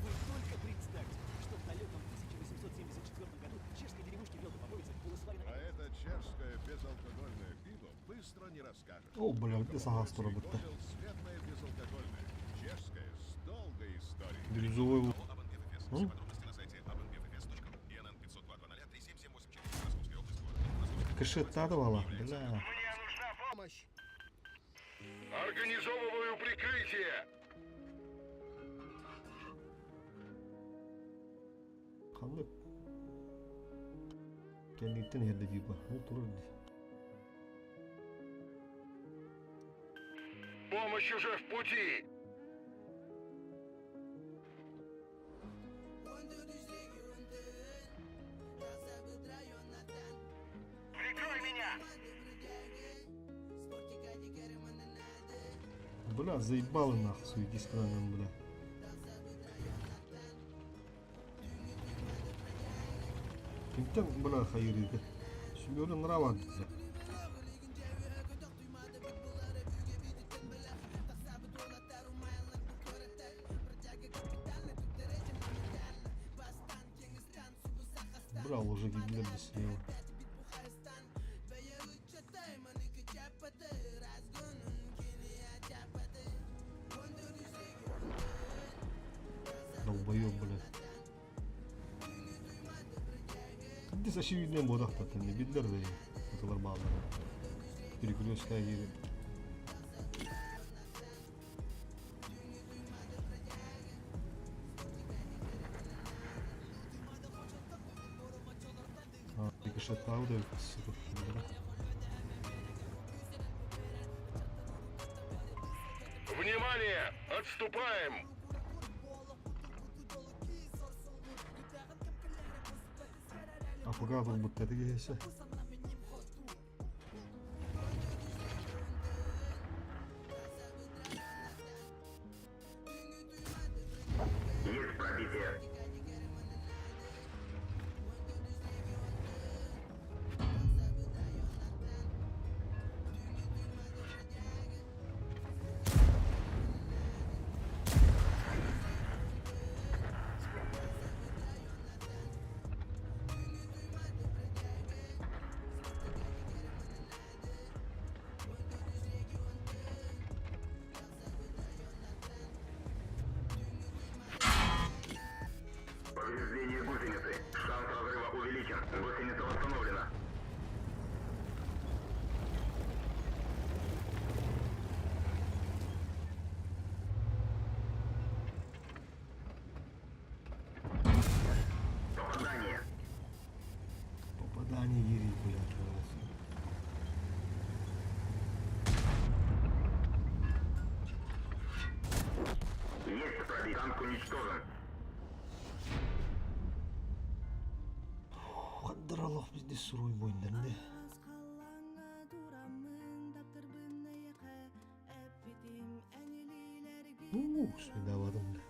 Вы только представьте, что в далеком 1874 году в чешской деревушке Велкопоповице было сварено... Про это чешское безалкогольное пиво быстро не расскажешь. О, бля, это сага бытта. Светлое безалкогольное. Чешское с долгой историей. Бирюзовый. Все подробности на сайте abnpfs.ru. ИНН 502 20 37784. Московская область, город Московский. Кашета давала, бля. Организовываю прикрытие. Ханнык кэнниттэн иһэрдэ типа ол турар дии. Помощь уже в пути! Прикрой меня! Бля, заебало нахуй суетись правильно, бля. Кимтэн бля хайырыыта? Сүмүөрү нравится. Брал уже гиблер быстрее. Долбоёб, блядь. Здесь очевидно буолахтар биллэр да отолор бааллар. Перекрестка диэри. Рикошеттау да сука. Внимание! Отступаем! Апыга булбут этиги Есть пробитие. Повреждение гусеницы. Шанс разрыва увеличен. Гусеница восстановлена. Попадание. Попадание Ири, блядь, пожалуйста. Есть пробитие. Танк уничтожен. Хаддаралах бізде суруй бойындарында. Үстүндабадым бля.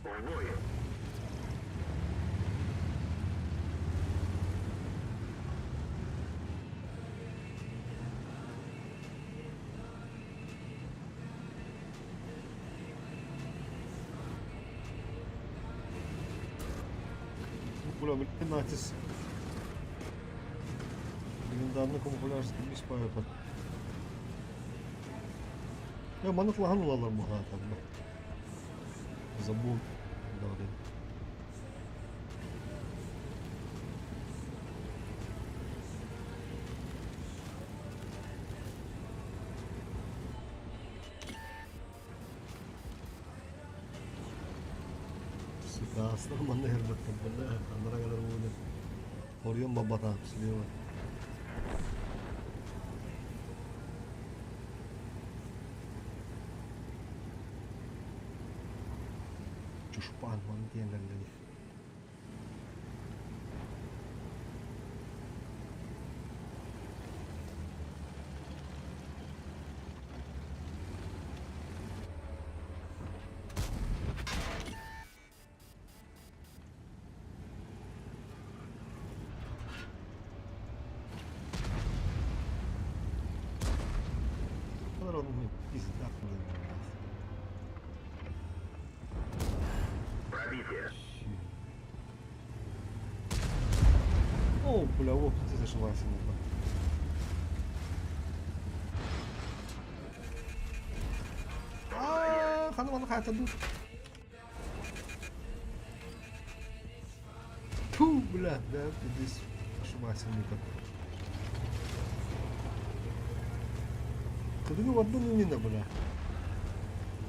В бой. бля, блин, натис. Легендарный камуфляж беспайпа. Я маннык лахан ылалар махаатар. Забыл. Да, да. Сыкаастар манна иһэрбэттэр бля, анараа кэлэр буолуо. Хоруйан барбатаах слева. Чушпан маны диэн кэллэ Пизда. Пробитие. О, бля, вот ты зашивайся, ну Аа, хана мана хайта ду. Ту, бля, да, здесь ошибайся, ну Кыдыгы в одну мина, бля.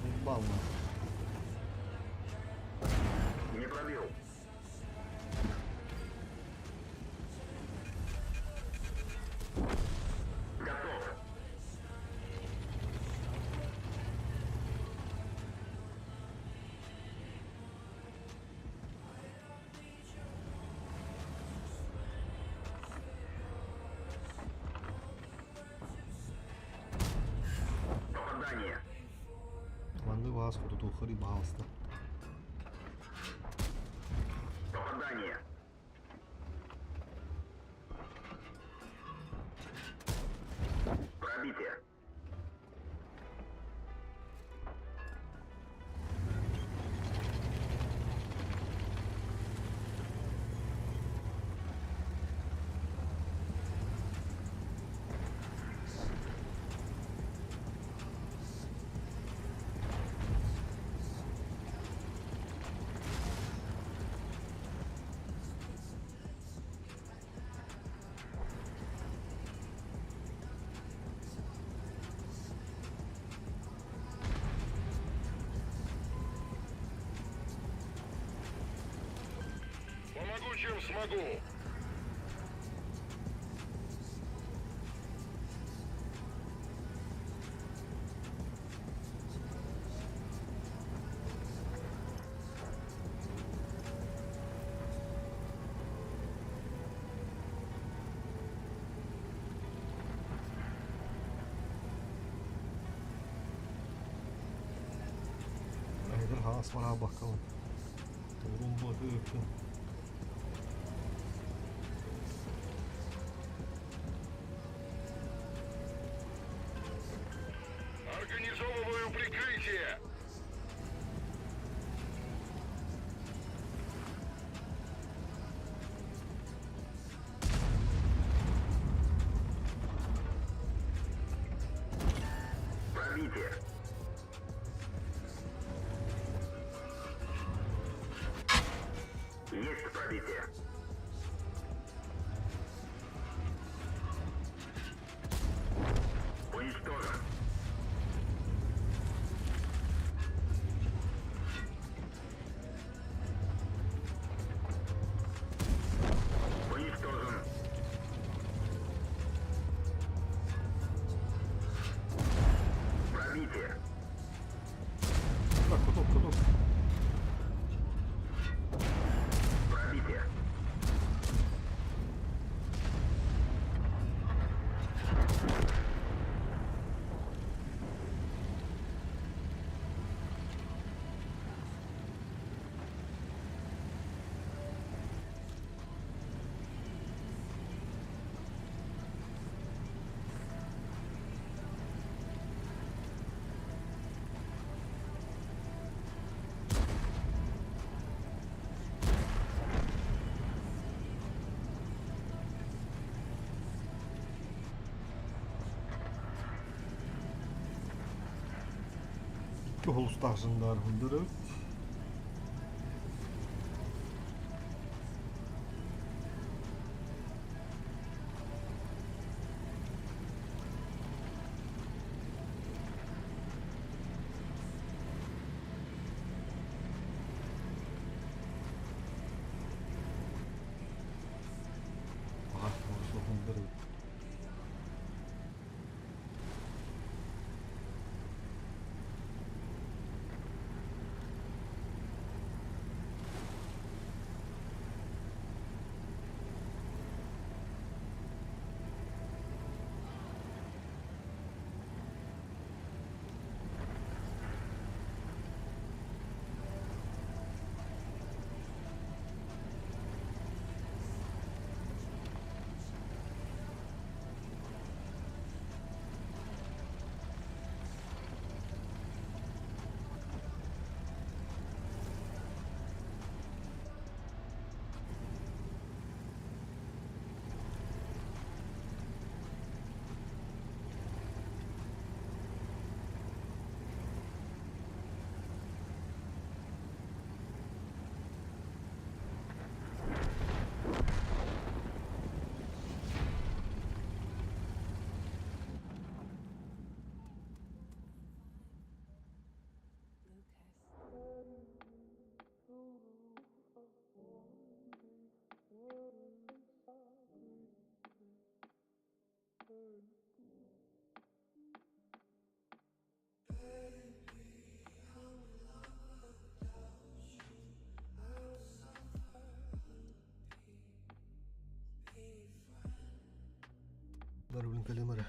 Заебал, нахуй. Не пробил. Готов. Попадание. Манны вас тут ухари баалста. Попадание. Пробитие. Помогу, чем смогу. Айдыр хаас бараа баккалын. Турун баты Организовываю прикрытие. Пробитие. Есть пробитие. Уничтожен. Уничтожен. Пробитие. Так, куток, куток. Пробитие. Икки холустаах жандар эбит. Барыбын кэлим эрэ.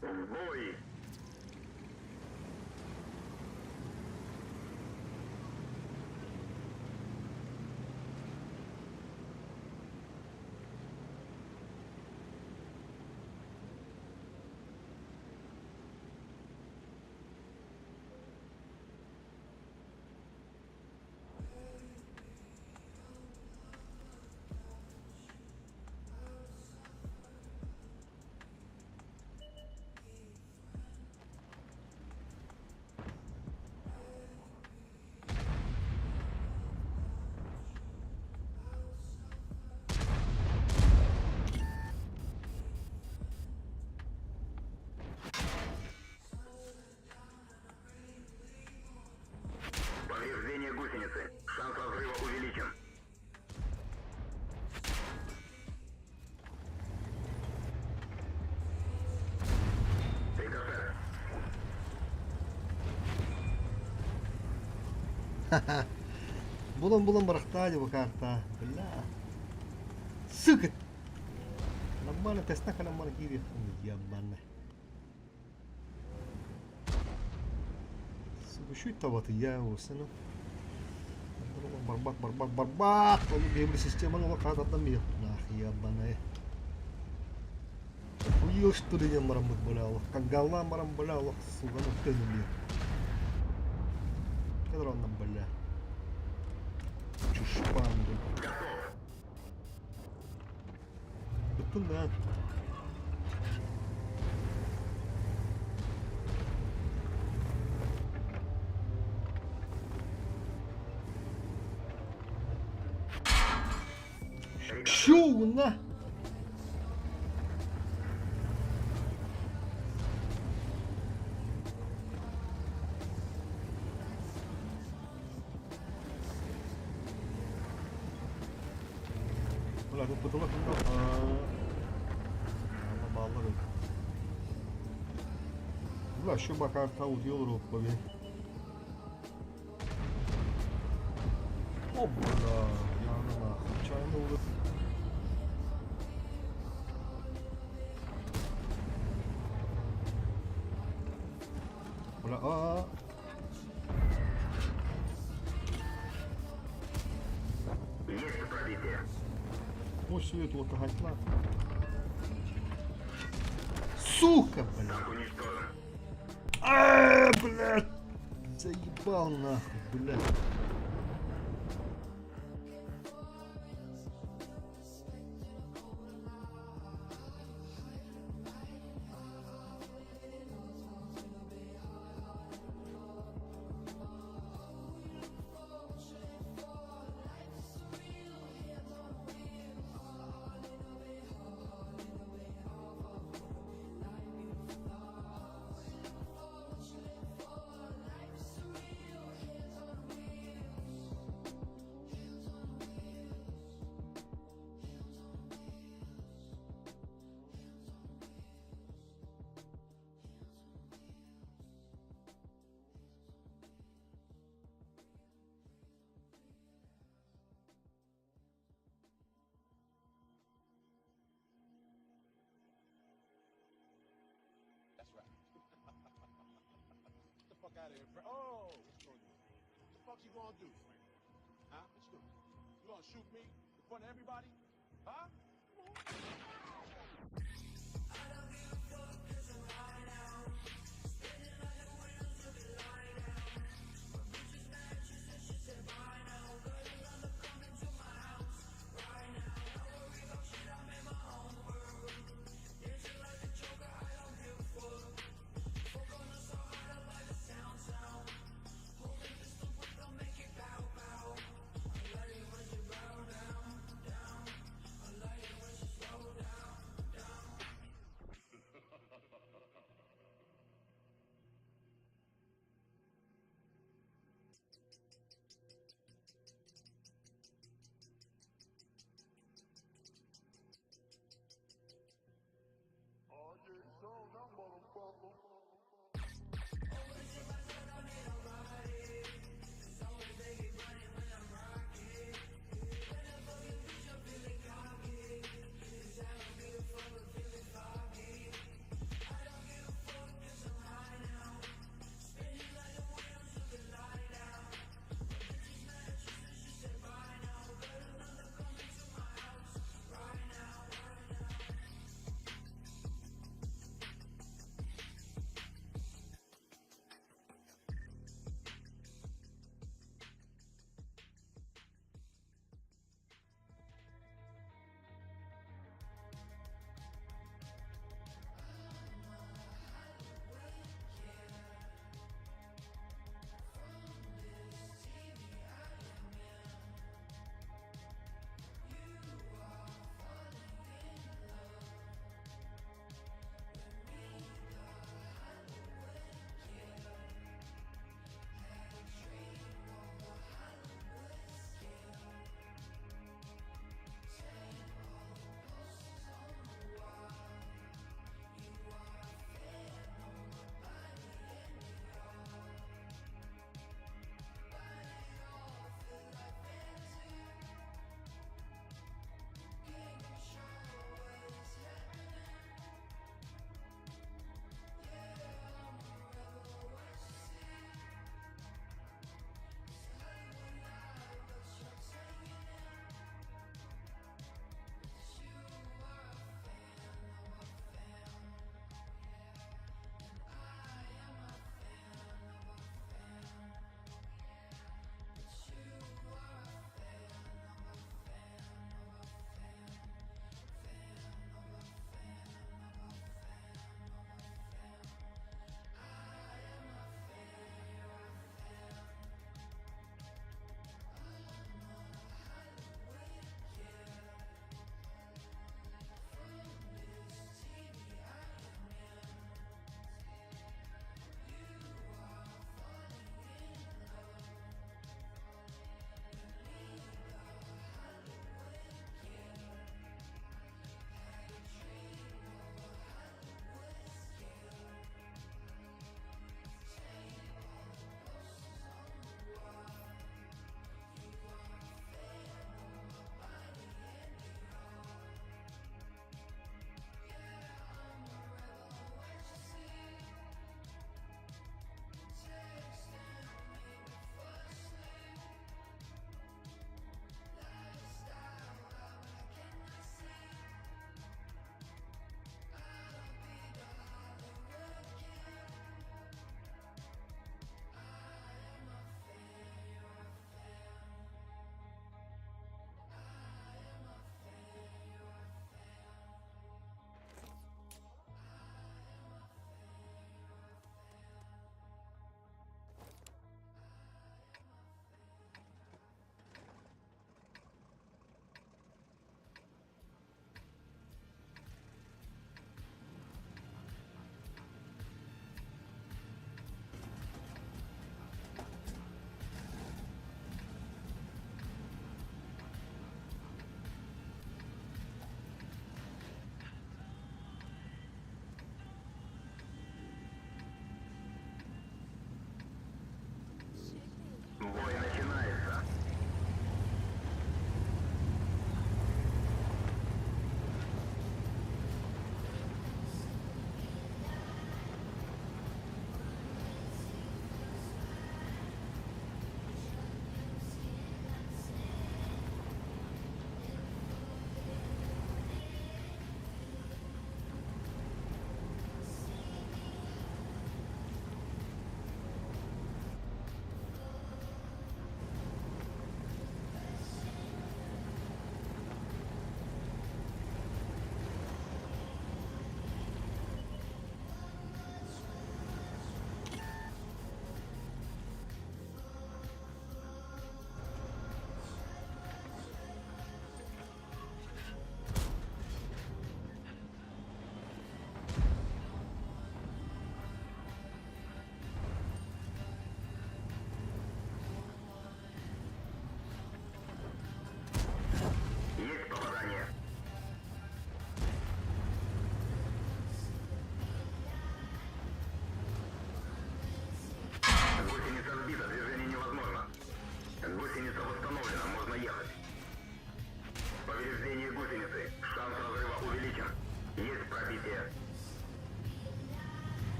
В бой! Повреждение гусеницы. Шанс разрыва увеличен. Рикошет. Булан-булан барахтаа дии бу карта. Бля. Сука! Нормально, теста нормально киириэх. Ебаный. Сука, үчүгэй табатыйа уосана. Барбат, барбат, барбат! Ол биһиги системаны олох хаатардан биһиэх. Нах, ебаный. Охуел, что ли, диэн бараммыт, бля, олох. Кангаллаан баран, бля, олох, сука, ну төнүлүө. Кадр онно, бля. Чушпан, бля. Ыттын да. Чё на? Бля, тут потолок Бааллар Бля, еще бакарта утуйа олоруохпа О, бля. Бля, а, Есть пробитие. Мощь вот огонька. Сука, блядь. Танк уничтожен. А, блядь. Заебал нахуй, блядь. That's right. Get the fuck out of here, Frank. Oh, what you gonna do? What the fuck you gonna do, Frank? Huh? What you gonna do? You gonna shoot me in front of everybody? Huh?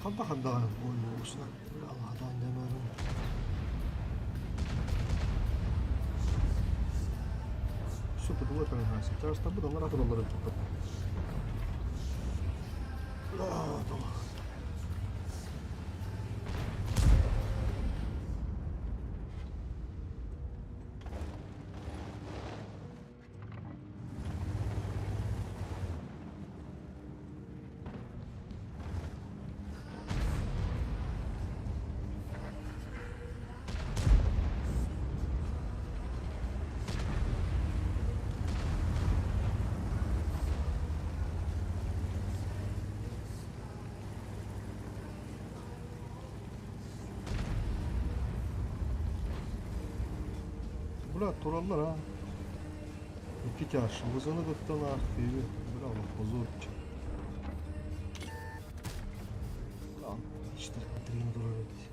Ханна-ханна буолуусна алаһадан дэмэрин. Супер улатан сейчас табы да нараты доллары tuttu. Бля, тураллар а. Икки чаш. Вызаны кыттан аахтыыбы. Бля, позорчик. Ичтер трин турар эбит.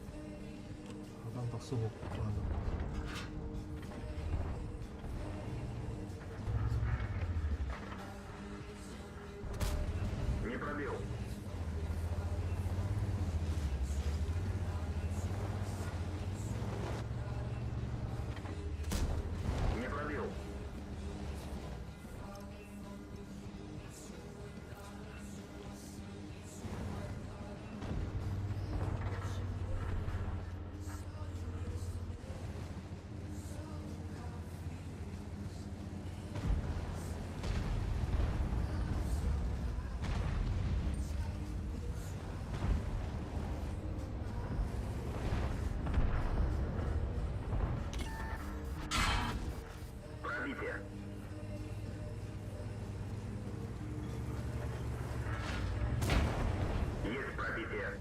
Адам тахса буолуохтаах. Не пробил. Не пробил. Пробитие. Есть пробитие.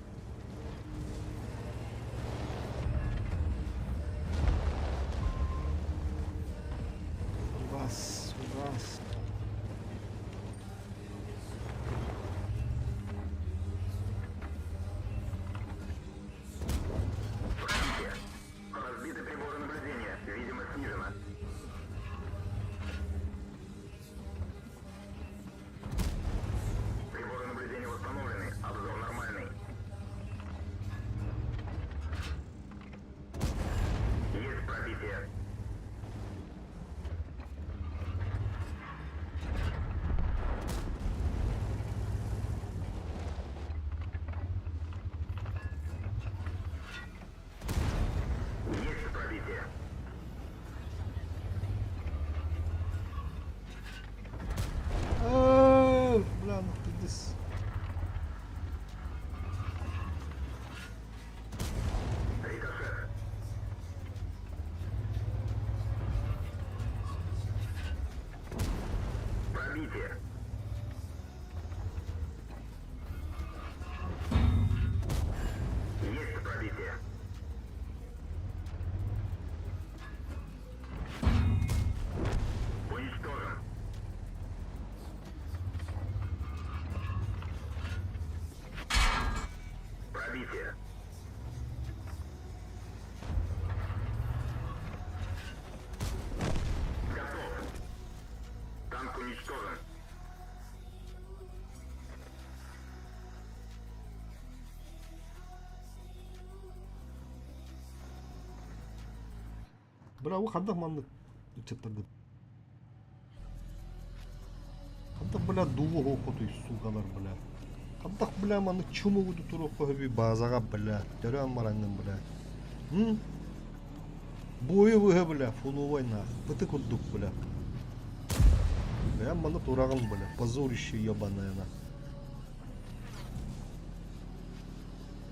Раз, раз. Пробитие. Разбиты приборы наблюдения. Видимость снижена. Приборы наблюдения восстановлены. Обзор нормальный. Есть пробитие. Есть пробитие. Э, Бля, ну ты дис. Рикошет. Пробитие. Есть пробитие. Уничтожен. Пробитие. Готов. Танк уничтожен. Бля, бу ханнык маннык ыччаттаргыт. Хантах, бля, дулу хоқотуй, сукалар, бля. Хантах, бля, маннык чумугуду туруохха хөбүй базаҕа, бля, төрөөн бараҥҥын, бля. М? Буойу быһа, бля, фуловай нах, пыты курдук, бля. Бэйэм манна тураҕын, бля, позорище ебаное, нах.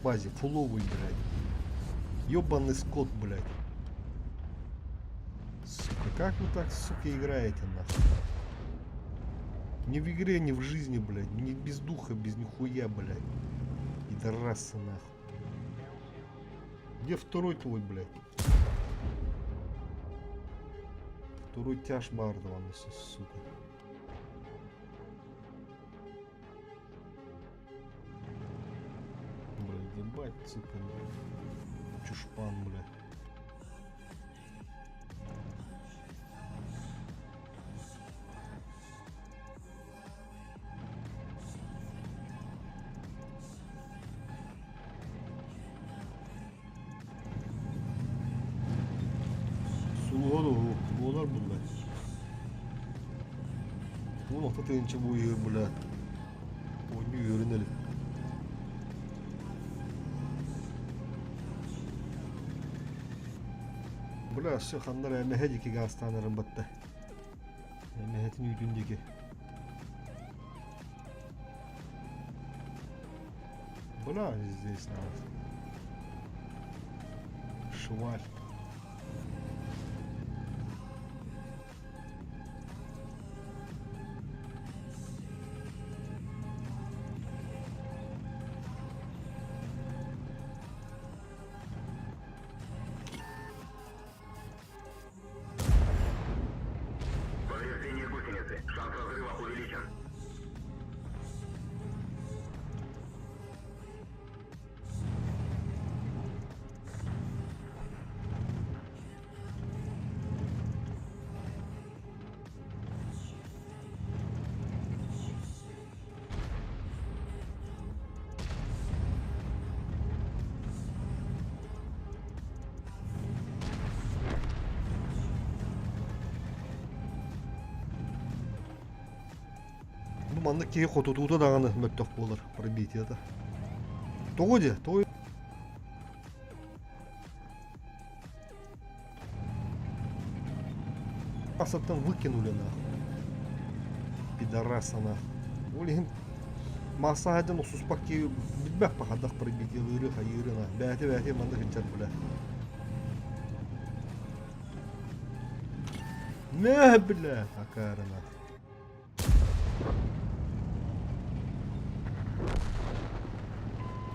Базе, фуловый, блядь. Ебаный скот, блядь. Сука, как вы так, сука, играете, нахуй? Ни в игре, ни в жизни, блядь. Ни без духа, без нихуя, блядь. Пидорасы, нахуй. Где второй твой, блядь? Второй тяж бардован, сука. Блядь, ебать, сука, блядь. Чушпан, блядь. Олар булла. 16 тыһыынча буойуһу бля. Оонньуу үөрэнэли. Бля, өссө ханна эрэ эмэһэ диэки гаастаанарын батта. Эмэһэтин үүтүн диэки. Бля, здесь надо. Шваль. Повреждение гусеницы. Шанс разрыва увеличен. Бу маннык киһи хотутуута даҕаны мөлтөх буолар пробитиета. Тоҕо диэ? Тоҕо Асаттан выкинули нахуй. Пидораса нахуй. Ол иһин массаһайдан охсуспак киһи билбэх пахадах пробитиелыыры хайыыры на. Бэйэтэ бэйэтэ маннык ыччат бля. Нэ бля акаарына.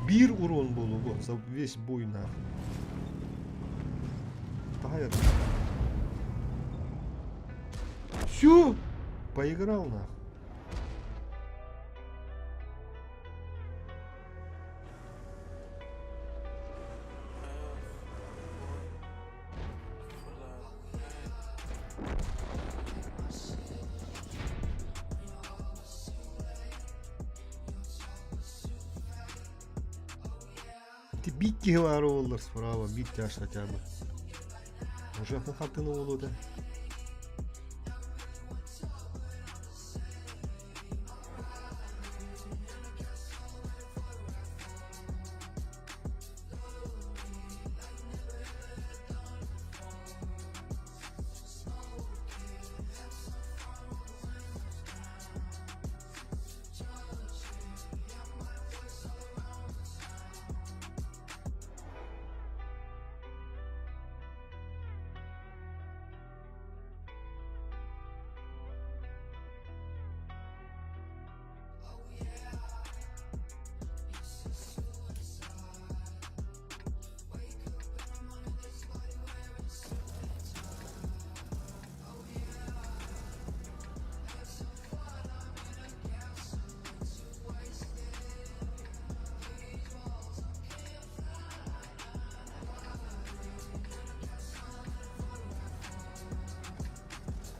Биир урон буолуо за весь бой нахуй. Тайр. Все, поиграл нахуй. Ити биир киһи баара буоллар справа биир тяж хотя бы. Уже атын хартыына буолуо этэ.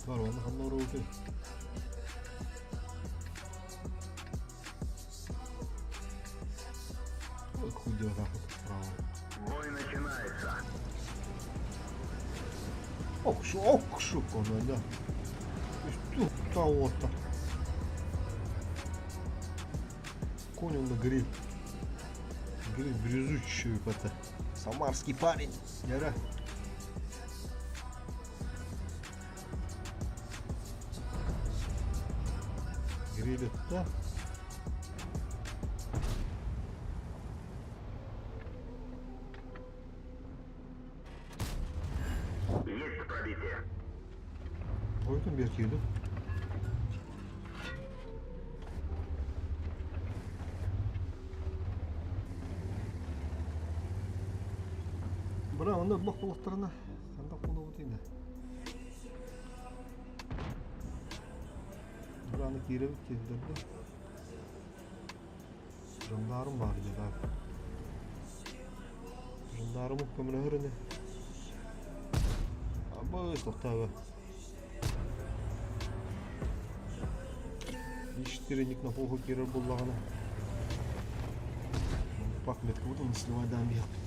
Бар онно ханна оруутуй? Ой, хуй делать справа. Бой начинается. Ох, шу, ох, шу, да. Кого-то. Конь он на гриль. Гриль грязучий это. Самарский парень. Яра. Грилит, да? Есть пробитие. Ойдун биэр киирдим. Бра, онно бох булахтарына ханна кулубут ина. Браны киирэбит киирдэрдэ. Жандарм бар деді. Жандарм көмөлөһөр ини. Абы тохтаабы. Иштереник на полку киирэр буоллаҕына. Пак меткабытын сливайдаан биһиэхпит.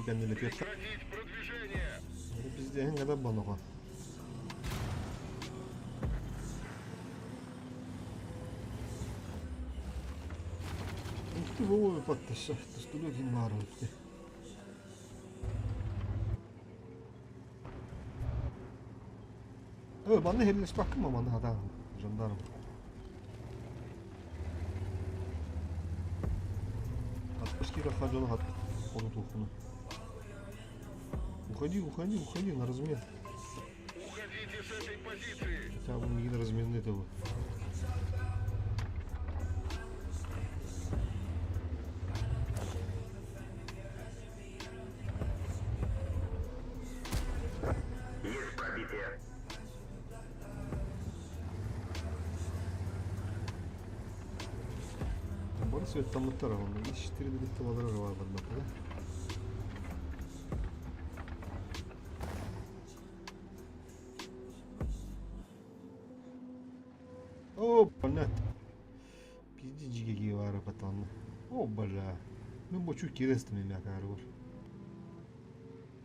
кэннилэтиэххэ. Пиздеһин гада боноҕо. Ух ты, вовремя подтаща. Тустулю баар өлтү. Ой, манна херлеспаккын ма манна хатаан жандарм. Отпусти дьону хат хону тухуну. Уходи, уходи, уходи на размен. Уходите с этой позиции! Хотя бы не разменный этого. Есть пробитие. Бары сүөттаммыттар онно 4 бүттэ балар барбакка. О, блядь. Пизди какие вары потом. О, бля. Ну, бочу кирестами мякар.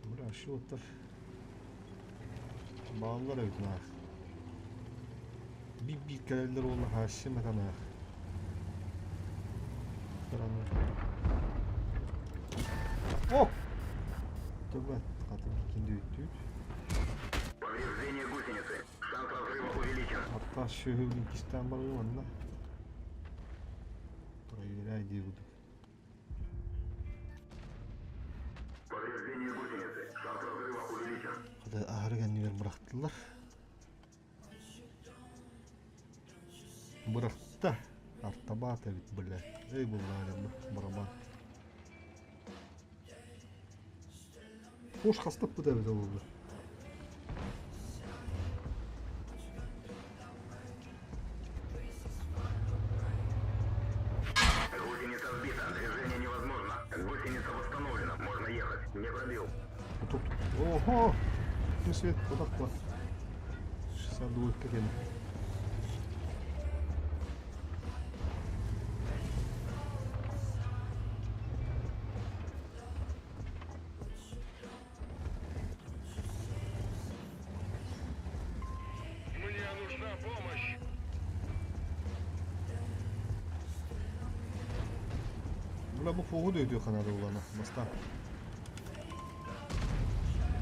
Бля, шоттар. Бааллар эбит наах. Биир-биир кэлэллэр уонна хааччы матанаах. О! Төбөт хаты кинди үттүүт. Повреждение гусеницы. Шанс разрыва увеличен. Аттас сүөһүбүн кистээн барыым манна. Проверяй диэбит. Повреждение гусеницы. Шанс разрыва увеличен. Хата аһары кэннигэр бырахтылар. Бырахта. Артабаат эбит бля. Эй буллаҕа барабан. Хош хастаппыт эбит ол Гусеница сбита. Движение невозможно. Гусеница восстановлена. Можно ехать. Не пробил. Тут. Ого! Ну свет куда 62 кэлэн. Мне нужна помощь! Бля, бу фугу да канада улана. Баста.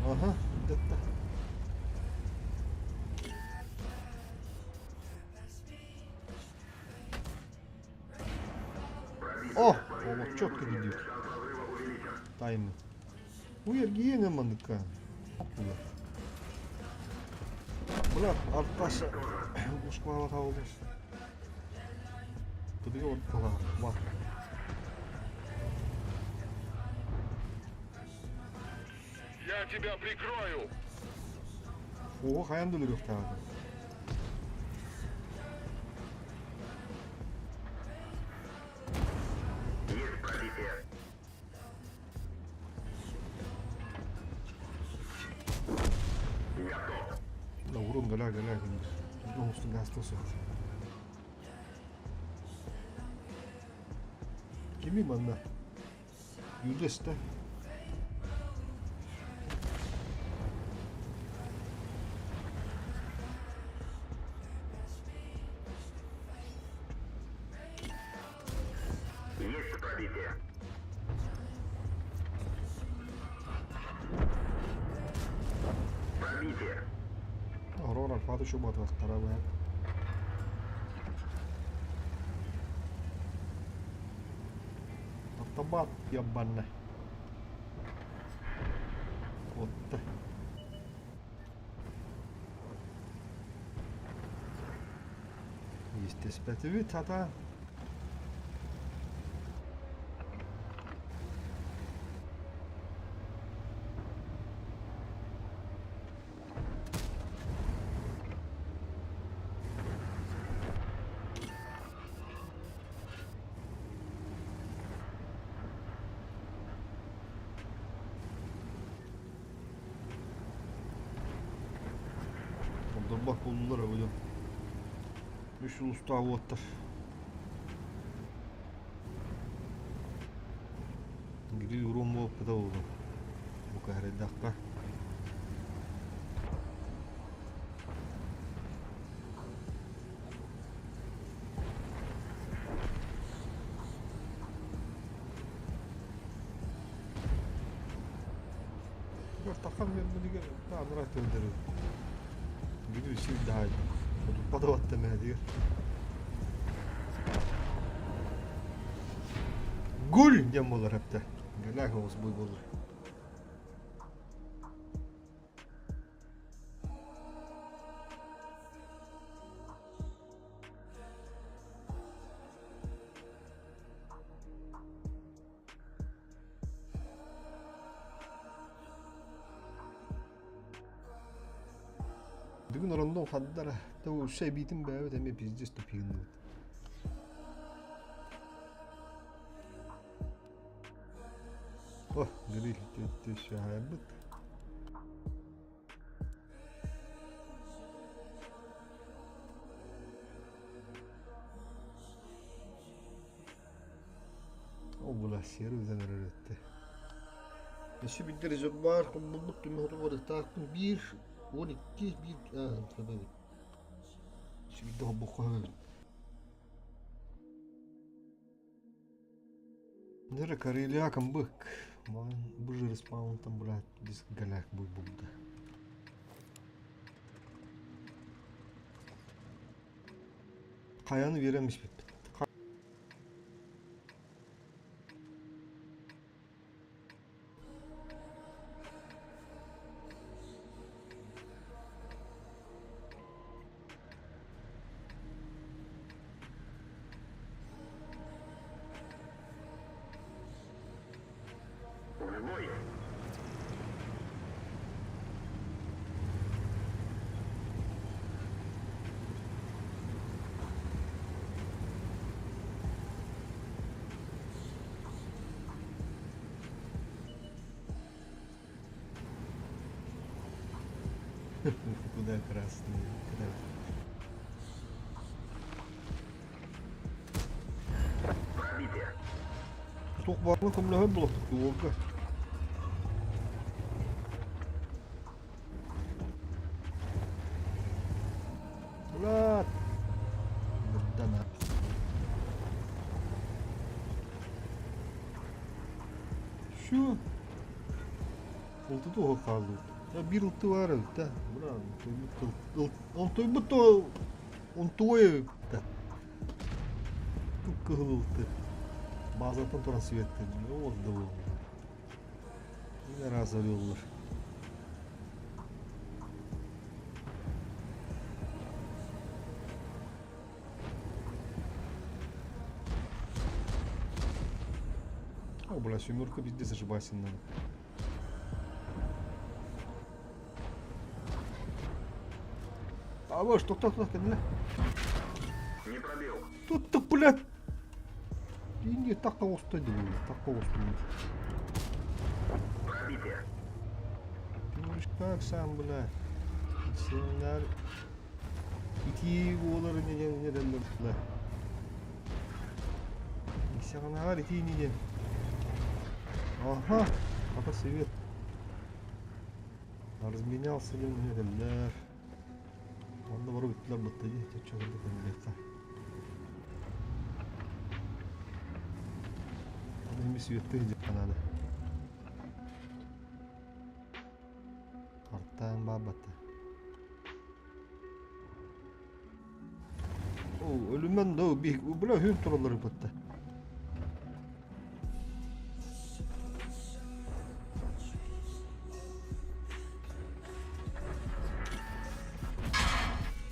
Ага, где-то. О! Вот четко идет. Таймы. Уергиене маныка. Бля, арташа. Ушквала таулыс. Кыдыга ортала. Бар. Я тебя прикрою! Ого, хайан өлөрүөхтээҕэ. Есть пробитие. Готов. Да, урон галя галя Оңустун гаста суох. Кими манна? Юлеста. Есть пробитие. Пробитие. Аврора Альфа еще батвахтара Автомат ебаный. Вот так. Истэспэтибит хата. Дурбах буллулар öyle. Үс улустаах уоттар. Гири урон буолбута буолуо. Бука арыйдахха. Таххан миэрбитигэр анараа тылдары Бүлүү сир даай Туппата мэһэтигэр Гуль диэн буолар эптэ. Гэлээх оҕус буй буолар. Бүгүн орондон хаддара, та үсэ эбиитин бэйэбит эмиэ пиздец тупигынныбыт. О, гриль түшәбит. Ол була сиэр үтэн эрэр этте. Өссө биирдэ резервуар хоммуллубут түмэ хоту биир, 12, биир, аа, Биирдэ холбоххо эбит. Нера Карелия камбык. Ман бу же респаунтан блядь диск голяк буй булда. Хайаны биэрэн испиппит. В бой! Куда красный? Куда? Пробитие! Туох баарына көмөлөһөр буолуохтук уолга. Блядь! Бырдана. Şu Ылты туһа хаалбыт. Биир ылты баар эбит да. Бра, онтуйбут то онтуой эбит да. Кып-кыһыл ылты. Базаттан туран светтен. Ол да буолла. Yine раз alıyorlar. О, бля, семерка везде зажибайся надо. А вот, что кто кто не? Не пробил. Тут-то, блядь. И не так осто так осто. Пробитие. Ты можешь как сам, бля. Сенер итии буолар не диэн не дэннэр бля. Иксэҕинээҕэр итии не диэн. Ага, пока свет. Разменялся диэн не дэннэр. Онно бары бүттүлэр бытта дии, чачча курдук кэллиэххэ. Аны эми светты иһдиэххэ наада. Артаан баабата. О, өлүмэн да би бля хүн тураллар бытта.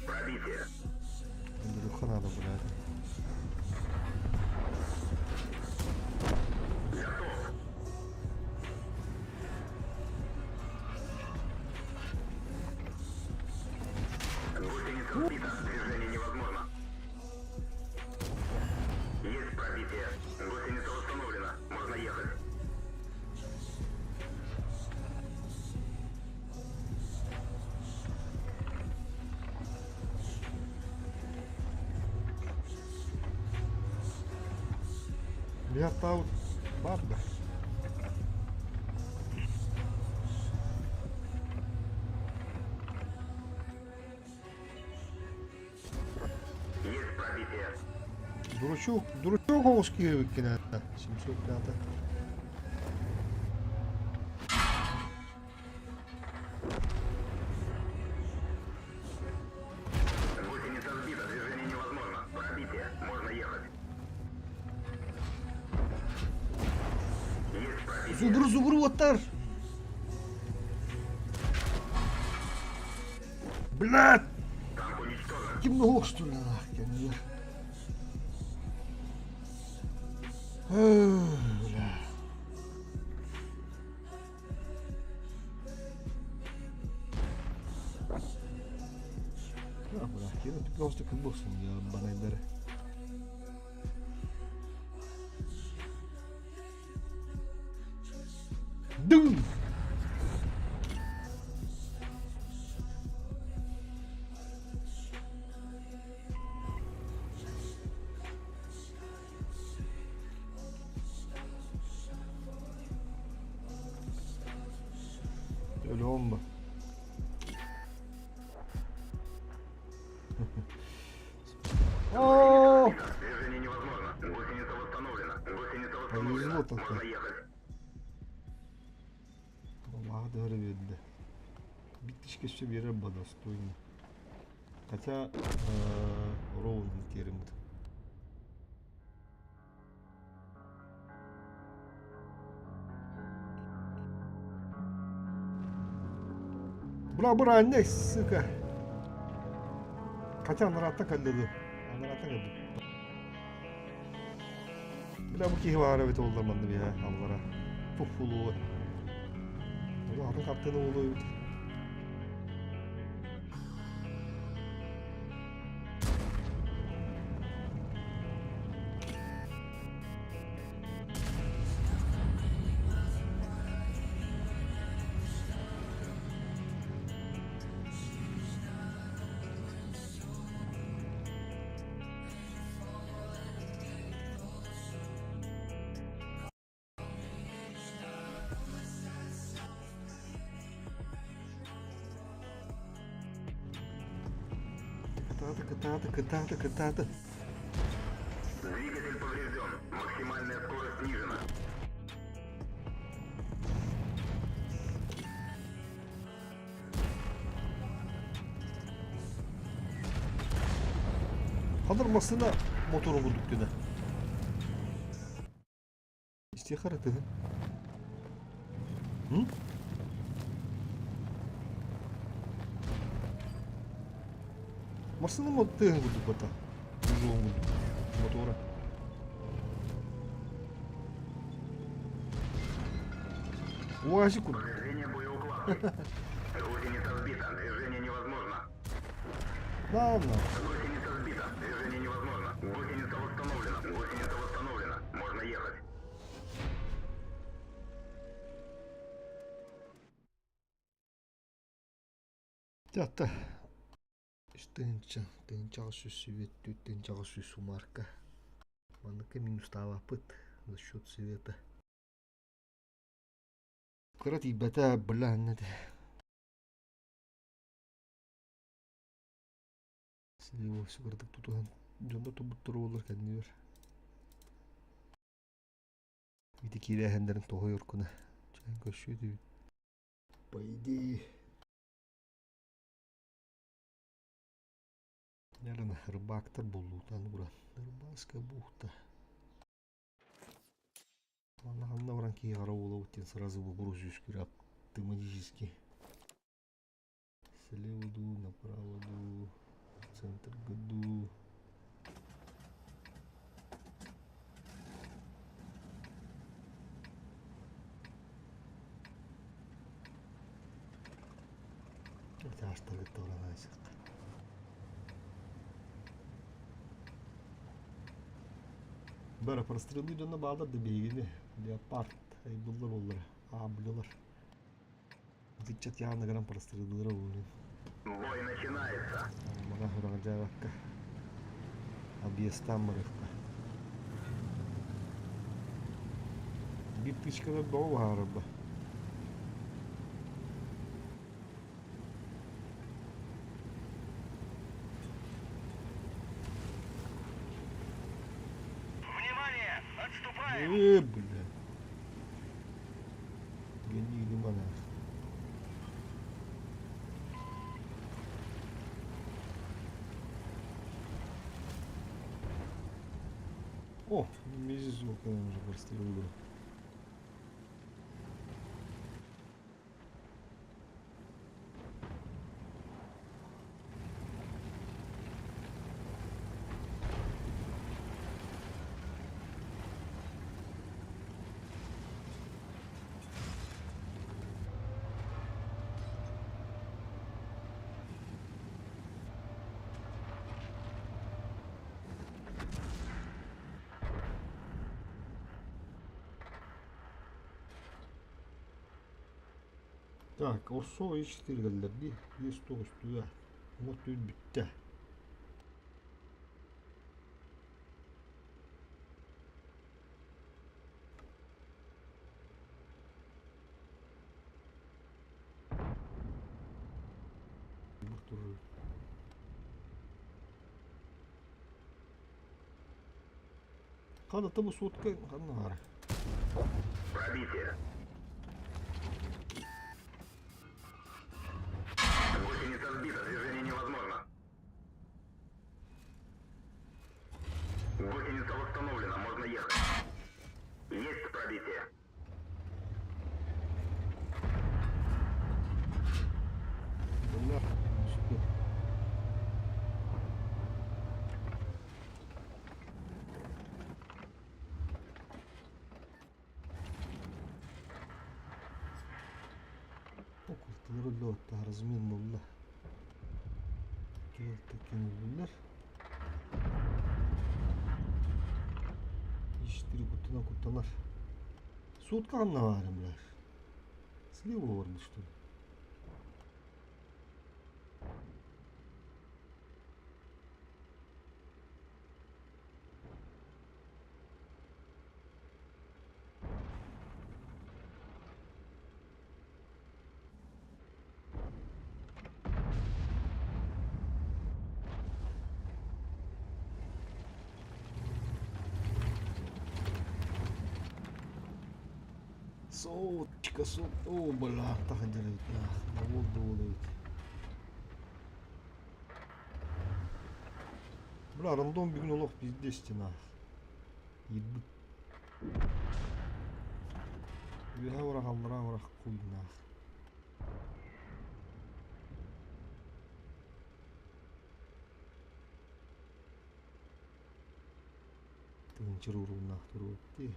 Пробитие. Андрюха надо, блядь. Готов. Гусеница сбита. Движение невозможно. Есть пробитие. Гусеница восстановлена. Можно ехать. Бля, таут бабда. Дурачок, дурачок оҕус киһи эбиккин ээ, 705. Гусеница сбита, движение невозможно. Пробитие, можно ехать. Есть пробитие. Зубру, зубру уоттар! Блядь! Танк уничтожен. Ким охстулаах кэннилэр. Бля. А, бля, киһи просто кыбылсын я банайдары. Дым! Öyle olma. О! Движение невозможно. Гусеница восстановлена. Гусеница Повезло восстановлена. только. Можно ехать. Аллах да берді. Биттишке бере достойно. Хотя ровно керімді. Бра бра не сука. Хотя наратта каллады. Наратта каллады. Бля бу киһи баара эбит оллар манна биһэ аллара. Фуфулуо. Улахан хаттыны улуу эбит. Кытааты, кытааты, кытааты, кытааты. Двигатель поврежден. Максимальная скорость снижена. Хадыр массына моторун курдук деді. Истехар это. М? Массына моторун курдук бата. Жуон курдук. Мотора. УАЗик курдук. Повреждение боеукладки. Гусеница сбита. Движение невозможно. Да, да. Гусеница сбита. Движение невозможно. Гусеница восстановлена. Гусеница восстановлена. Можно ехать. Тята. Тыһыынча, тыһыынчаҕа сүүс свет, тыһыынчаҕа сүүс сумарка. Манныка минустаабаппыт за счет света. Кыра тиийбэтэ бля этэ. Слива сыгырдык тутуһан дьонно тубуттар буоллар кэннибэр. Ити киирээһиннэрин тоһуйар куна. Чээн көрсүө этибит. По идее Наверное, рыбактар буллутан уран. Рыбацкая бухта. Манна ханна баран киһи хара буолабыт диэн сразу вопрос үөскүүр автоматически. Слева дуу, направо дуу, центрга дуу. Таастаргытта баран аайсык. Бара прострелы дьоно баалар да биһигини леопард айбыллар буоллар аабылылар. Итиччэ тиаана гынан прострелыыра буолуо. Бой начинается. Мана хураҕдьаабакка объезтаан барыахха. Биир тычкалар бөҕө баһаарарба. Бля. Гони лимона. О, Мизука уже прострелил. Так, Орсо ичтиргэллэр дии, биэс тоҕус түгэ, уҥа түүн бүттэ. Хана бу сутка ханна баар. Пробитие. Гусеница сбита, движение невозможно. Гусеница восстановлена, можно ехать. Есть пробитие. Бля, супер. Окулталар размен буолла. Түөрт Иштири куттана куттанар. Сутка ханна баарым, бля. Слева барбыт, что ли? Соточка, сот. О, бля, так делает. На воду ведь. Бля, рандом бүгүн олох пиздец нах. Ебут. Үөһэ урах аллара урах хуй нах. Тыгынчыр уруунах туруутти.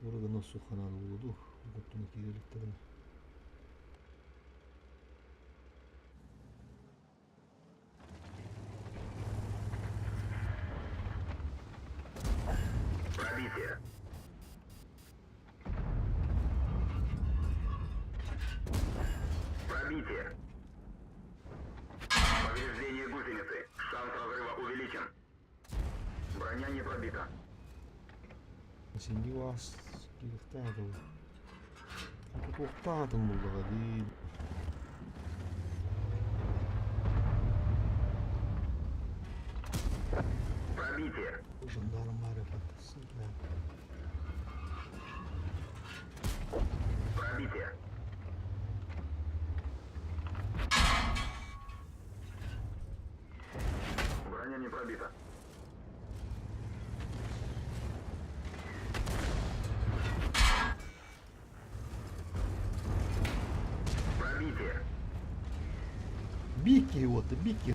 Тура гына суханан улуду. Готтуну кииреликтерин. Пробитие. Пробитие. Повреждение гусеницы. Шанс разрыва увеличен. Броня не пробита. Синди вас киихтаатым. Туохтаатым буллаҕа дии. Пробитие. Жандарм баар. Пробитие. Броня не пробита. Пробитие. Бики вот, бики.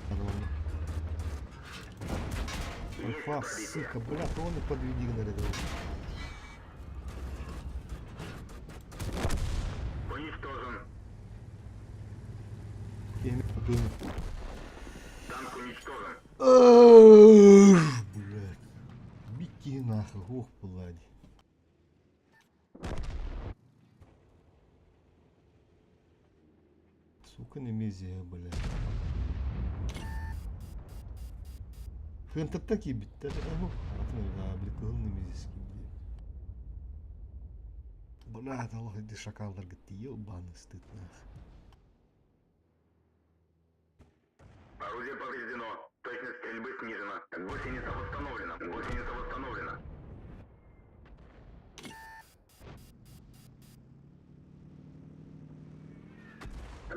Альфа, сука, бля, то он и подведи гнали. Уничтожен. Танк уничтожен. Блядь. Бики нахуй, ох, блядь. Сука, немезия, блядь. Хынтатта киибиттэр, ну, атын били кыһыл немезиски Блядь, Аллах, иди шакалдар, говорит, ебаный стыд, нахуй. Орудие повреждено. Точность стрельбы снижена. Гусеница восстановлена. Гусеница восстановлена.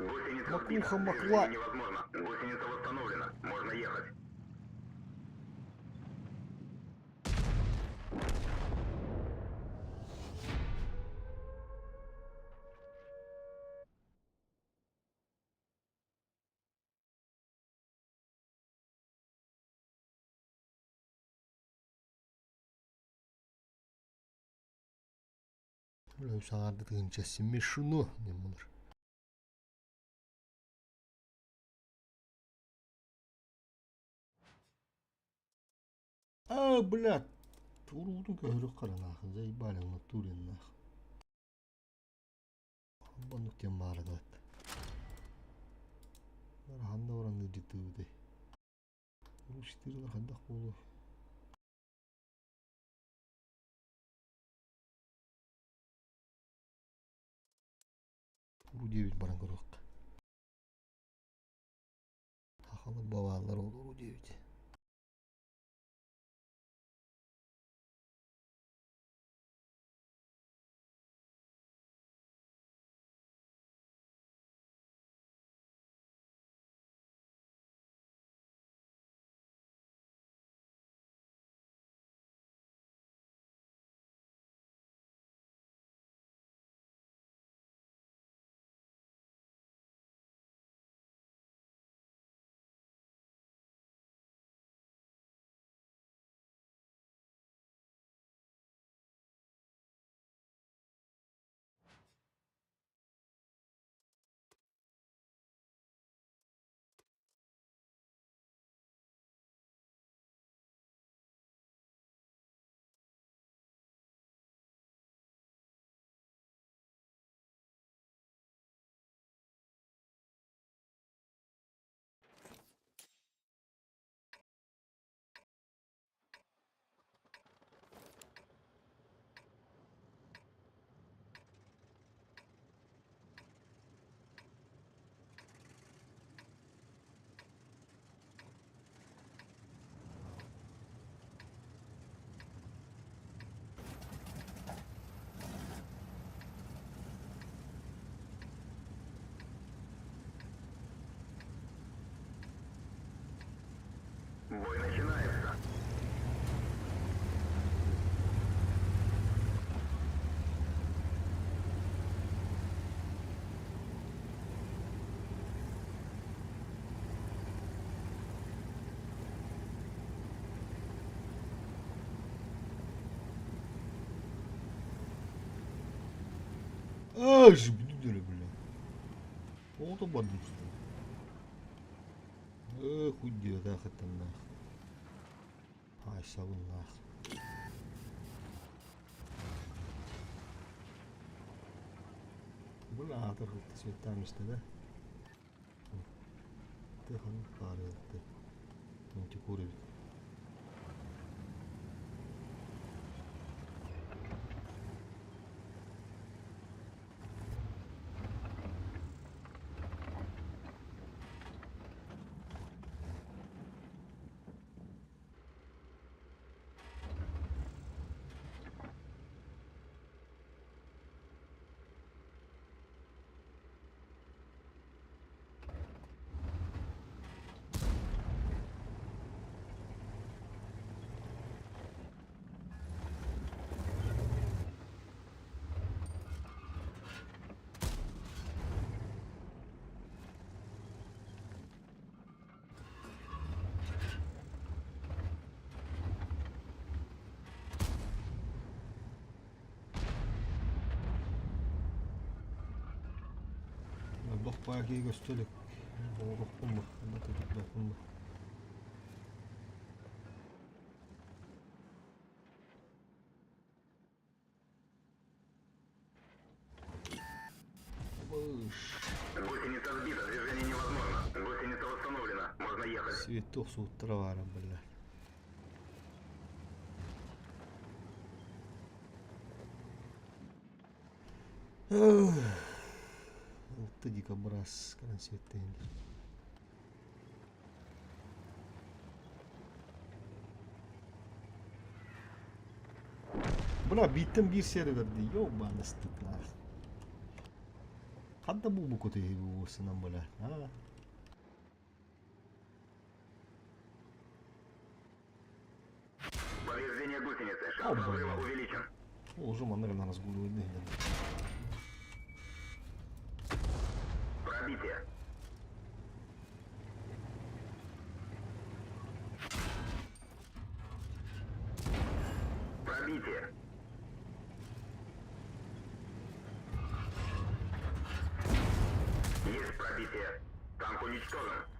Гусеница Макуха сбита. макла. Движение невозможно. Гусеница восстановлена. Можно ехать. Бля, саҥарды тыһыынча смешно диэн буолар. А, блядь, туруутун көһөрүк харанаахын, заебали в натуре нах. Оннук диэн баара да. Ханна баран ыдьытыыбытай? Уруу хайдах буолуой? Уруу диэбит баран көрүөххэ. Хахалар бабааллар ол уруу диэбит. Бой начинается. Аж, бля, бля. Тоҕо бардым Э, хуй диэтээх нах. Айсабын нах. Бу аатыр цветами да? Тыхан паарыатты. Мантикур эбит. Бах баки көстөлүк. Оҕохпун бу. Ханна бу. Гусеница сбита, движение невозможно. Гусеница восстановлена. Можно ехать. Светох сууттара баара бля. Алты дикобраз крансветтейн. Бля, биттен биир серверди. Ёбаный стыд нах. Ханна булбуккут үһү буусунан бля? А? Повреждение гусеницы. Шанс О, взрыва блин. увеличен. Уже маннык разгуливать Пробитие. Пробитие. Есть пробитие. Танк уничтожен.